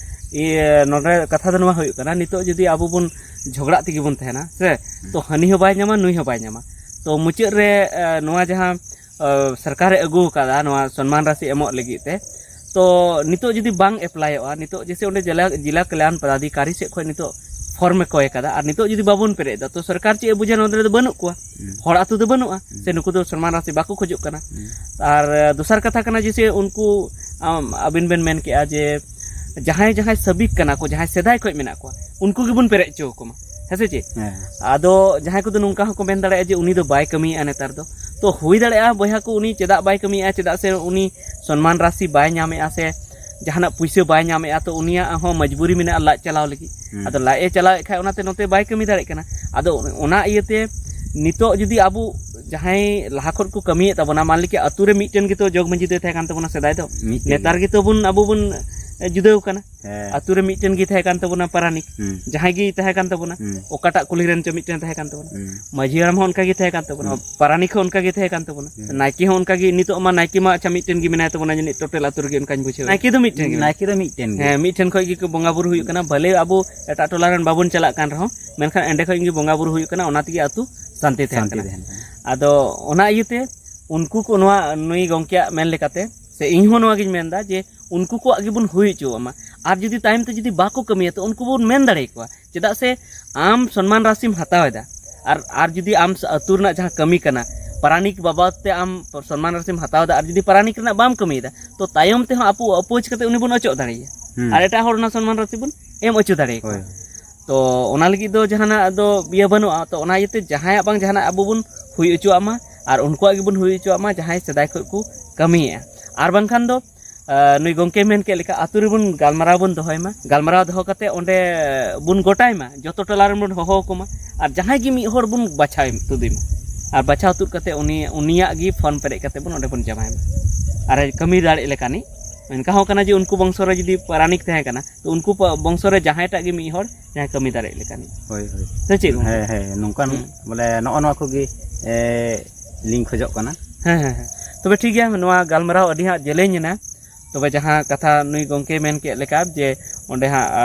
ᱤᱭᱟᱹ, ᱱᱚᱰᱮ ᱠᱟᱛᱷᱟ ᱫᱚ ᱱᱚᱣᱟ ᱦᱩᱭᱩᱜ ᱠᱟᱱᱟ, ᱱᱤᱛᱚᱜ ᱡᱩᱫᱤ ᱟᱵᱚ ᱵᱚᱱ ᱡᱷᱚᱜᱽᱲᱟᱜ ᱛᱮᱜᱮ ᱵᱚᱱ ᱛᱟᱦᱮᱱᱟ, ᱥᱮ, ᱦᱩᱸ᱾ ᱛᱚ ᱦᱟᱹᱱᱤ ᱦᱚᱸ ᱵᱟᱭ ᱧᱟᱢᱟ, ᱱᱩᱭ ᱦᱚᱸ ᱵᱟᱭ ᱧᱟᱢᱟ᱾ ᱛᱚ ᱢᱩᱪᱟᱹᱫ ᱨᱮ, ᱮ, ᱱᱚᱣᱟ ᱡᱟᱦᱟᱸ, ᱮ, ᱥᱚᱨᱠᱟᱨᱮ ᱟᱹᱜᱩ ᱟᱠᱟᱫᱟ, ᱱᱚᱣᱟ ᱥᱚᱱᱢᱟᱱ ᱨᱟᱥᱤ ᱮᱢᱚᱜ ᱞᱟᱹᱜᱤᱫ ᱛᱮ, ᱛᱚ ᱱᱤᱛᱚᱜ ᱡᱩᱫᱤ ᱵᱟᱝ ᱮᱯᱞᱟᱭᱚᱜᱼᱟ, ᱱᱤᱛᱚᱜ ᱡᱮᱭᱥᱮ ᱚᱸᱰᱮ ᱡᱮᱞᱟ, ᱡᱮᱞᱟ ᱠᱚᱞᱭᱟᱱ ᱯᱚᱫᱟᱫᱷᱤᱠᱟᱨᱤ ᱥᱮᱫ ᱠᱷᱚᱱ ᱱᱤᱛᱚᱜ ᱯᱷᱚᱨᱢ ᱮ ᱠᱚᱭ ᱟᱠᱟᱫᱟ, ᱟᱨ ᱱᱤᱛᱚᱜ ᱡᱩᱫᱤ ᱵᱟᱵᱚᱱ ᱯᱮᱨᱮᱡ ᱮᱫᱟ, ᱛᱚ ᱥᱚᱨᱠᱟᱨ ᱪᱮᱫ ᱮ ᱵᱩᱡᱟ? ᱱᱚᱸᱰᱮ ᱫᱚ ᱵᱟᱹᱱᱩᱜ ᱠᱚᱣᱟ, ᱦᱩᱸ᱾ ᱦᱚᱲ ᱟᱹᱛᱩ ᱫᱚ ᱵᱟᱹᱱᱩᱜᱼᱟ, ᱦᱩᱸ᱾ ᱥᱮ ᱱᱩᱠᱩ ᱫᱚ ᱥᱚᱱᱢᱟᱱ ᱨᱟᱥᱤ ᱵᱟᱠᱚ ᱠᱷᱚᱡᱚᱜ ᱠᱟᱱᱟ᱾ ᱦᱩᱸ᱾ ᱟᱨ, ᱮ, ᱫᱚᱥᱟᱨ ᱠᱟᱛᱷᱟ ᱠᱟᱱᱟ, ᱡᱮᱭᱥᱮ ᱩᱱᱠᱩ, ᱟᱢ, ᱟᱹᱵᱤᱱ ᱵᱮᱱ ᱢᱮᱱ ᱠᱮᱜᱼᱟ ᱡᱮ ᱡᱟᱦᱟᱸᱭ, ᱡᱟᱦᱟᱸᱭ ᱥᱟᱹᱵᱤᱠ ᱠᱟᱱᱟ ᱠᱚ, ᱡᱟᱦᱟᱸᱭ ᱥᱮᱫᱟᱭ ᱠᱷᱚᱱ ᱢᱮᱱᱟᱜ ᱠᱚᱣᱟ, ᱩᱱᱠᱩ ᱜᱮᱵᱚᱱ ᱯᱮᱨᱮᱡ ᱦᱚᱪᱚ ᱟᱠᱚ ᱢᱟ, ᱦᱮᱸ ᱥᱮ ᱪᱮᱫ? ᱦᱮᱸ᱾ ᱟᱫᱚ ᱡᱟᱦᱟᱸᱭ ᱠᱚᱫᱚ ᱱᱚᱝᱠᱟ ᱦᱚᱸᱠᱚ ᱢᱮᱱ ᱫᱟᱲᱮᱭᱟᱜᱼᱟ ᱡᱮ ᱩᱱᱤ ᱫᱚ ᱵᱟᱭ ᱠᱟᱹᱢᱤᱭᱮᱫᱼᱟ ᱱᱮᱛᱟᱨ ᱫᱚ, ᱛᱚ ᱦᱩᱭ ᱫᱟᱲᱮᱭᱟᱜᱼᱟ ᱵᱚᱭᱦᱟ ᱠᱚ, ᱩᱱᱤ ᱪᱮᱫᱟᱜ ᱵᱟᱭ ᱠᱟᱹᱢᱤᱭᱮᱫᱼᱟ, ᱪᱮᱫᱟᱜ ᱥᱮ ᱩᱱᱤ ᱥᱚᱱᱢᱟᱱ ᱨᱟᱥᱤ ᱵᱟᱭ ᱧᱟᱢᱮᱫᱼᱟ, ᱥᱮ ᱡᱟᱦᱟᱱᱟᱜ ᱯᱩᱭᱥᱟᱹ ᱵᱟᱭ ᱧᱟᱢᱮᱫᱼᱟ, ᱛᱚ ᱩᱱᱤᱭᱟᱜ ᱦᱚᱸ ᱢᱚᱡᱽᱵᱩᱨᱤ ᱢᱮᱱᱟᱜᱼᱟ ᱞᱟᱡ ᱪᱟᱞᱟᱣ ᱞᱟᱹᱜᱤᱫ᱾ ᱦᱩᱸ᱾ ᱟᱫᱚ ᱞᱟᱡ ᱮ ᱪᱟᱞᱟᱣᱮᱫ ᱠᱷᱟᱡ ᱚᱱᱟᱛᱮ ᱱᱚᱛᱮ ᱵᱟᱭ ᱠᱟᱹᱢᱤ ᱫᱟᱲᱮᱭᱟᱜ ᱠᱟᱱᱟ᱾ ᱟᱫᱚ ᱚᱱᱟ ᱤᱭᱟᱹᱛᱮ ᱱᱤᱛᱚᱜ ᱡᱩᱫᱤ ᱟᱵᱚ ᱡᱟᱦᱟᱸᱭ ᱞᱟᱦᱟ ᱠᱷᱚᱱ ᱠᱚ ᱠᱟᱹᱢᱤᱭᱮᱫ ᱛᱟᱵᱚᱱᱟ, ᱢᱟᱱ ᱞᱮ ᱠᱤ ᱟᱹᱛᱩ ᱨᱮ ᱢᱤᱫᱴᱮᱱ ᱜᱮᱛᱚ ᱡᱚᱜᱽ ᱢᱟᱹᱡᱷᱤ ᱫᱚᱭ ᱛᱟᱦᱮᱸ ᱠᱟᱱ ᱛᱟᱵᱚᱱᱟ ᱥᱮᱫᱟᱭ ᱫᱚ᱾ ᱢᱤᱫᱴᱮᱱ ᱱᱮᱛᱟᱨ ᱜᱮ᱾ ᱜᱮᱛᱚ ᱵᱚᱱ ᱟᱵᱚ ᱵᱚᱱ ᱡᱩᱫᱟᱹᱣ ᱠᱟᱱᱟ᱾ ᱦᱮᱸ᱾ ᱟᱛᱳ ᱨᱮ ᱢᱤᱫᱴᱮᱱ ᱜᱮ ᱛᱟᱦᱮᱸ ᱠᱟᱱ ᱛᱟᱵᱚᱱᱟ ᱯᱟᱨᱟᱱᱤᱠ, ᱦᱩᱸ᱾ ᱡᱟᱦᱟᱸᱭ ᱜᱮ ᱛᱟᱦᱮᱸ ᱠᱟᱱ ᱛᱟᱵᱚᱱᱟ, ᱦᱩᱸ᱾ ᱚᱠᱟᱴᱟᱜ ᱠᱩᱞᱦᱤ ᱨᱮᱱ ᱪᱚ ᱢᱤᱫᱴᱮᱱ ᱛᱟᱦᱮᱸ ᱠᱟᱱ ᱛᱟᱵᱚᱱᱟ᱾ ᱦᱩᱸ᱾ ᱢᱟᱹᱡᱷᱤ ᱦᱟᱲᱟᱢ ᱦᱚᱸ ᱚᱱᱠᱟ ᱜᱮ ᱛᱟᱦᱮᱸ ᱠᱟᱱ ᱛᱟᱵᱚᱱᱟ, ᱦᱩᱸ᱾ ᱯᱟᱨᱟᱱᱤᱠ ᱦᱚᱸ ᱚᱱᱠᱟ ᱜᱮ ᱛᱟᱦᱮᱸ ᱠᱟᱱ ᱛᱟᱵᱚᱱᱟ, ᱦᱩᱸ᱾ ᱱᱟᱭᱠᱮ ᱦᱚᱸ ᱚᱱᱠᱟ ᱜᱮ᱾ ᱱᱤᱛᱚᱜ ᱢᱟ ᱱᱟᱭᱠᱮ ᱢᱟ ᱟᱪᱪᱷᱟ ᱢᱤᱫᱴᱮᱱ ᱜᱮ ᱢᱮᱱᱟᱭ ᱛᱟᱵᱚᱱᱟ ᱡᱟᱹᱱᱤᱡ ᱴᱳᱴᱟᱞ ᱟᱛᱳ ᱨᱮᱜᱮ, ᱚᱱᱠᱟᱧ ᱵᱩᱡᱷᱟᱹᱣᱟ᱾ ᱱᱟᱭᱠᱮ ᱫᱚ ᱢᱤᱫᱴᱮᱱ ᱜᱮ᱾ ᱱᱟᱭᱠᱮ ᱫᱚ ᱢᱤᱫᱴᱮᱱ ᱜᱮ᱾ ᱦᱮᱸ, ᱢᱤᱫᱴᱷᱮᱱ ᱠᱷᱚᱡ ᱜᱮ ᱵᱚᱸᱜᱟ ᱵᱩᱨᱩ ᱦᱩᱭᱩᱜ ᱠᱟᱱᱟ, ᱵᱷᱟᱞᱮ ᱟᱵᱚ ᱮᱴᱟᱜ ᱴᱚᱞᱟ ᱨᱮᱱ ᱵᱟᱵᱚᱱ ᱪᱟᱞᱟᱜ ᱠᱟᱱ ᱨᱮᱦᱚᱸ, ᱢᱮᱱᱠᱷᱟᱱ ᱮᱸᱰᱮ ᱠᱷᱚᱡ ᱜᱮ ᱵᱚᱸᱜᱟ ᱵᱩᱨᱩ ᱦᱩᱭᱩᱜ ᱠᱟᱱᱟ, ᱚᱱᱟ ᱛᱮᱜᱮ ᱟᱛᱳ ᱥᱟᱱᱛᱤ ᱛᱟᱦᱮᱱ ᱥᱟᱱᱛᱤ ᱠᱟᱱᱟ᱾ ᱛᱟᱦᱮᱱ ᱠᱟᱱᱟ᱾ ᱟᱫᱚ ᱚᱱᱟ ᱤᱭᱟᱹᱛᱮ ᱩᱱᱠᱩ ᱠᱚ, ᱱᱚᱣᱟ ᱱᱩᱭ ᱜᱚᱢᱠᱮᱭᱟᱜ ᱢᱮᱱ ᱞᱮᱠᱟᱛᱮ, ᱥᱮ ᱤᱧ ᱦᱚᱸ ᱱᱚᱣᱟ ᱜᱤᱧ ᱢᱮᱱᱫᱟ ᱡᱮ ᱩᱱᱠᱩ ᱠᱚᱣᱟᱜ ᱜᱮᱵᱚᱱ ᱦᱩᱭ ᱦᱚᱪᱚᱣᱟᱜ ᱢᱟ᱾ ᱟᱨ ᱡᱩᱫᱤ ᱛᱟᱭᱚᱢ ᱛᱮ ᱡᱩᱫᱤ ᱵᱟᱠᱚ ᱠᱟᱹᱢᱤᱭᱟ, ᱛᱚ ᱩᱱᱠᱩ ᱵᱚᱱ ᱢᱮᱱ ᱫᱟᱲᱮᱭᱟᱠᱚᱣᱟ, ᱪᱮᱫᱟᱜ ᱥᱮ ᱟᱢ ᱥᱚᱱᱢᱟᱱ ᱨᱟᱥᱤᱢ ᱦᱟᱛᱟᱣ ᱮᱫᱟ, ᱟᱨ, ᱟᱨ ᱡᱩᱫᱤ ᱟᱢ ᱟᱹᱛᱩ ᱨᱮᱱᱟᱜ ᱡᱟᱦᱟᱸ ᱠᱟᱹᱢᱤ ᱠᱟᱱᱟ, ᱯᱟᱨᱟᱱᱤᱠ ᱵᱟᱵᱚᱫ ᱛᱮ ᱟᱢ ᱥᱚᱱᱢᱟᱱ ᱨᱟᱥᱤᱢ ᱦᱟᱛᱟᱣ ᱮᱫᱟ, ᱟᱨ ᱡᱩᱫᱤ ᱯᱟᱨᱟᱱᱤᱠ ᱨᱮᱱᱟᱜ ᱵᱟᱢ ᱠᱟᱹᱢᱤᱭᱮᱫᱟ, ᱛᱚ ᱛᱟᱭᱚᱢ ᱛᱮᱦᱚᱸ ᱟᱵᱚ ᱚᱯᱳᱡᱽ ᱠᱟᱛᱮ ᱩᱱᱤ ᱵᱚᱱ ᱚᱪᱚᱜ ᱫᱟᱲᱮᱭᱟᱭᱟ᱾ ᱦᱩᱸ᱾ ᱟᱨ ᱮᱴᱟᱜ ᱦᱚᱲ ᱚᱱᱟ ᱥᱚᱱᱢᱟᱱ ᱨᱟᱥᱤ ᱵᱚᱱ ᱮᱢ ᱚᱪᱚ ᱫᱟᱲᱮᱭᱟᱠᱚᱣᱟ᱾ ᱦᱳᱭ᱾ ᱛᱚ ᱚᱱᱟ ᱞᱟᱹᱜᱤᱫ ᱫᱚ ᱡᱟᱦᱟᱱᱟᱜ ᱫᱚ ᱤᱭᱟᱹ ᱵᱟᱹᱱᱩᱜᱼᱟ᱾ ᱛᱚ ᱚᱱᱟ ᱤᱭᱟᱹᱛᱮ ᱡᱟᱦᱟᱸᱭᱟᱜ ᱵᱟᱝ ᱡᱟᱦᱟᱱᱟᱜ ᱟᱵᱚ ᱵᱚᱱ ᱦᱩᱭ ᱦᱚᱪᱚᱣᱟᱜ ᱢᱟ, ᱟᱨ ᱩᱱᱠᱩᱣᱟᱜ ᱜᱮᱵᱚᱱ ᱦᱩᱭ ᱦᱚᱪᱚᱣᱟᱜ ᱢᱟ ᱡᱟᱦᱟᱸᱭ ᱥᱮᱫᱟᱭ ᱠᱷᱚᱱ ᱠᱚ ᱠᱟᱹᱢᱤᱭᱮᱫᱼᱟ᱾ ᱟᱨ ᱵᱟᱝᱠᱷᱟᱱ ᱫᱚ, ᱟᱸ, ᱱᱩᱭ ᱜᱚᱢᱠᱮ ᱢᱮᱱ ᱠᱮᱫ ᱞᱮᱠᱟ, ᱟᱛᱳ ᱨᱮᱵᱚᱱ ᱜᱟᱞᱢᱟᱨᱟᱣ ᱵᱚᱱ ᱫᱚᱦᱚᱭ ᱢᱟ, ᱜᱟᱞᱢᱟᱨᱟᱣ ᱫᱚᱦᱚ ᱠᱟᱛᱮ ᱚᱸᱰᱮ ᱵᱚᱱ ᱜᱚᱴᱟᱭ ᱢᱟ, ᱡᱚᱛᱚ ᱴᱚᱞᱟ ᱨᱮᱱ ᱵᱚᱱ ᱦᱚᱦᱚ ᱟᱠᱚ ᱢᱟ, ᱟᱨ ᱡᱟᱦᱟᱸᱭ ᱜᱮ ᱢᱤᱫ ᱦᱚᱲ ᱵᱚᱱ ᱵᱟᱪᱷᱟᱣ ᱛᱩᱫᱮ ᱢᱟ, ᱟᱨ ᱵᱟᱪᱷᱟᱣ ᱛᱩᱫ ᱠᱟᱛᱮ ᱩᱱᱤ, ᱩᱱᱤᱭᱟᱜ ᱜᱮ ᱯᱷᱚᱨᱢ ᱯᱮᱨᱮᱡ ᱠᱟᱛᱮ ᱵᱚᱱ ᱚᱸᱰᱮ ᱵᱚᱱ ᱡᱟᱢᱟᱭ ᱢᱟ᱾ ᱟᱨ ᱠᱟᱹᱢᱤ ᱫᱟᱲᱮᱜ ᱞᱮᱠᱟᱱᱤᱡ, ᱚᱱᱠᱟ ᱦᱚᱸ ᱠᱟᱱᱟ ᱡᱮ ᱩᱱᱠᱩ ᱵᱚᱝᱥᱚ ᱨᱮ ᱡᱩᱫᱤ ᱯᱟᱨᱟᱱᱤᱠ ᱛᱟᱦᱮᱸ ᱠᱟᱱᱟ, ᱛᱚ ᱩᱱᱠᱩ ᱯᱟ-, ᱵᱚᱝᱥᱚ ᱨᱮ ᱡᱟᱦᱟᱸᱭ ᱴᱟᱜ ᱜᱮ ᱢᱤᱫ ᱦᱚᱲ ᱡᱟᱦᱟᱸᱭ ᱠᱟᱹᱢᱤ ᱫᱟᱲᱮᱭᱟᱜ ᱞᱮᱠᱟᱱᱤᱡ᱾ ᱦᱳᱭ, ᱦᱳᱭ᱾ ᱥᱮ ᱪᱮᱫ ᱜᱚᱝᱠᱮ? ᱦᱮᱸ, ᱦᱮᱸ, ᱱᱚᱝᱠᱟᱱ ᱦᱩᱸ᱾ ᱵᱚᱞᱮ ᱱᱚᱜᱼᱚ ᱱᱚᱣᱟ ᱠᱚᱜᱮ, ᱮ, ᱞᱤᱧ ᱠᱷᱚᱡᱚᱜ ᱠᱟᱱᱟ᱾ ᱦᱮᱸ, ᱦᱮᱸ, ᱦᱮᱸ᱾ ᱛᱚᱵᱮ ᱴᱷᱤᱠ ᱜᱮᱭᱟ, ᱱᱚᱣᱟ ᱜᱟᱞᱢᱟᱨᱟᱣ ᱟᱹᱰᱤ ᱦᱟᱸᱜ ᱡᱮᱞᱮᱧ ᱮᱱᱟ᱾ ᱛᱚᱵᱮ ᱡᱟᱦᱟᱸ ᱠᱟᱛᱷᱟ ᱱᱩᱭ ᱜᱚᱝᱠᱮᱭ ᱢᱮᱱ ᱠᱮᱫ ᱞᱮᱠᱟ ᱡᱮ ᱚᱸᱰᱮ ᱦᱟᱸᱜ, ᱟ,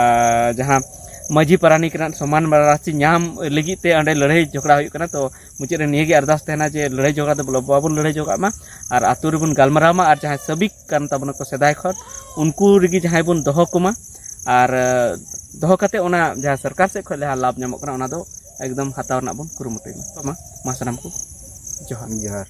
ᱡᱟᱦᱟᱸ ᱢᱟᱹᱡᱷᱤ ᱯᱟᱨᱟᱱᱤᱠ ᱨᱮᱱᱟᱜ ᱥᱚᱢᱟᱱ ᱨᱟᱥᱤ ᱧᱟᱢ ᱞᱟᱹᱜᱤᱫ ᱛᱮ ᱚᱸᱰᱮ ᱞᱟᱹᱲᱦᱟᱹᱭ ᱡᱷᱚᱜᱽᱲᱟ ᱦᱩᱭᱩᱜ ᱠᱟᱱᱟ, ᱛᱚ ᱢᱩᱪᱟᱹᱫ ᱨᱮ ᱱᱤᱭᱟᱹ ᱜᱮ ᱟᱨᱫᱟᱥ ᱛᱟᱦᱮᱱᱟ ᱡᱮ ᱞᱟᱹᱲᱦᱟᱹᱭ ᱡᱷᱚᱜᱽᱲᱟ ᱫᱚ ᱵᱚᱞᱚ-, ᱵᱟᱵᱚᱱ ᱞᱟᱹᱲᱦᱟᱹᱭ ᱡᱷᱚᱜᱽᱲᱟᱜ ᱢᱟ, ᱟᱨ ᱟᱛᱳ ᱨᱮᱵᱚᱱ ᱜᱟᱞᱢᱟᱨᱟᱣ ᱢᱟ, ᱟᱨ ᱡᱟᱦᱟᱸᱭ ᱥᱟᱹᱵᱤᱠ ᱠᱟᱱ ᱛᱟᱵᱚᱱᱟ ᱠᱚ ᱥᱮᱫᱟᱭ ᱠᱷᱚᱱ, ᱩᱱᱠᱩ ᱨᱮᱜᱮ ᱡᱟᱦᱟᱸᱭ ᱵᱚᱱ ᱫᱚᱦᱚ ᱠᱚᱢᱟ, ᱟᱨ, ᱮ, ᱫᱚᱦᱚ ᱠᱟᱛᱮ ᱚᱱᱟ ᱡᱟᱦᱟᱸ ᱥᱚᱨᱠᱟᱨ ᱥᱮᱫ ᱠᱷᱚᱱ ᱡᱟᱦᱟᱸ ᱞᱟᱵᱷ ᱧᱟᱢᱚᱜ ᱠᱟᱱᱟ, ᱚᱱᱟ ᱫᱚ ᱮᱠᱫᱚᱢ ᱦᱟᱛᱟᱣ ᱨᱮᱱᱟᱜ ᱵᱚᱱ ᱠᱩᱨᱩᱢᱩᱴᱩᱭ ᱢᱟ᱾ ᱛᱚ ᱢᱟ, ᱢᱟ ᱥᱟᱱᱟᱢ ᱠᱚ ᱡᱚᱦᱟᱨ᱾ ᱡᱚᱦᱟᱨ᱾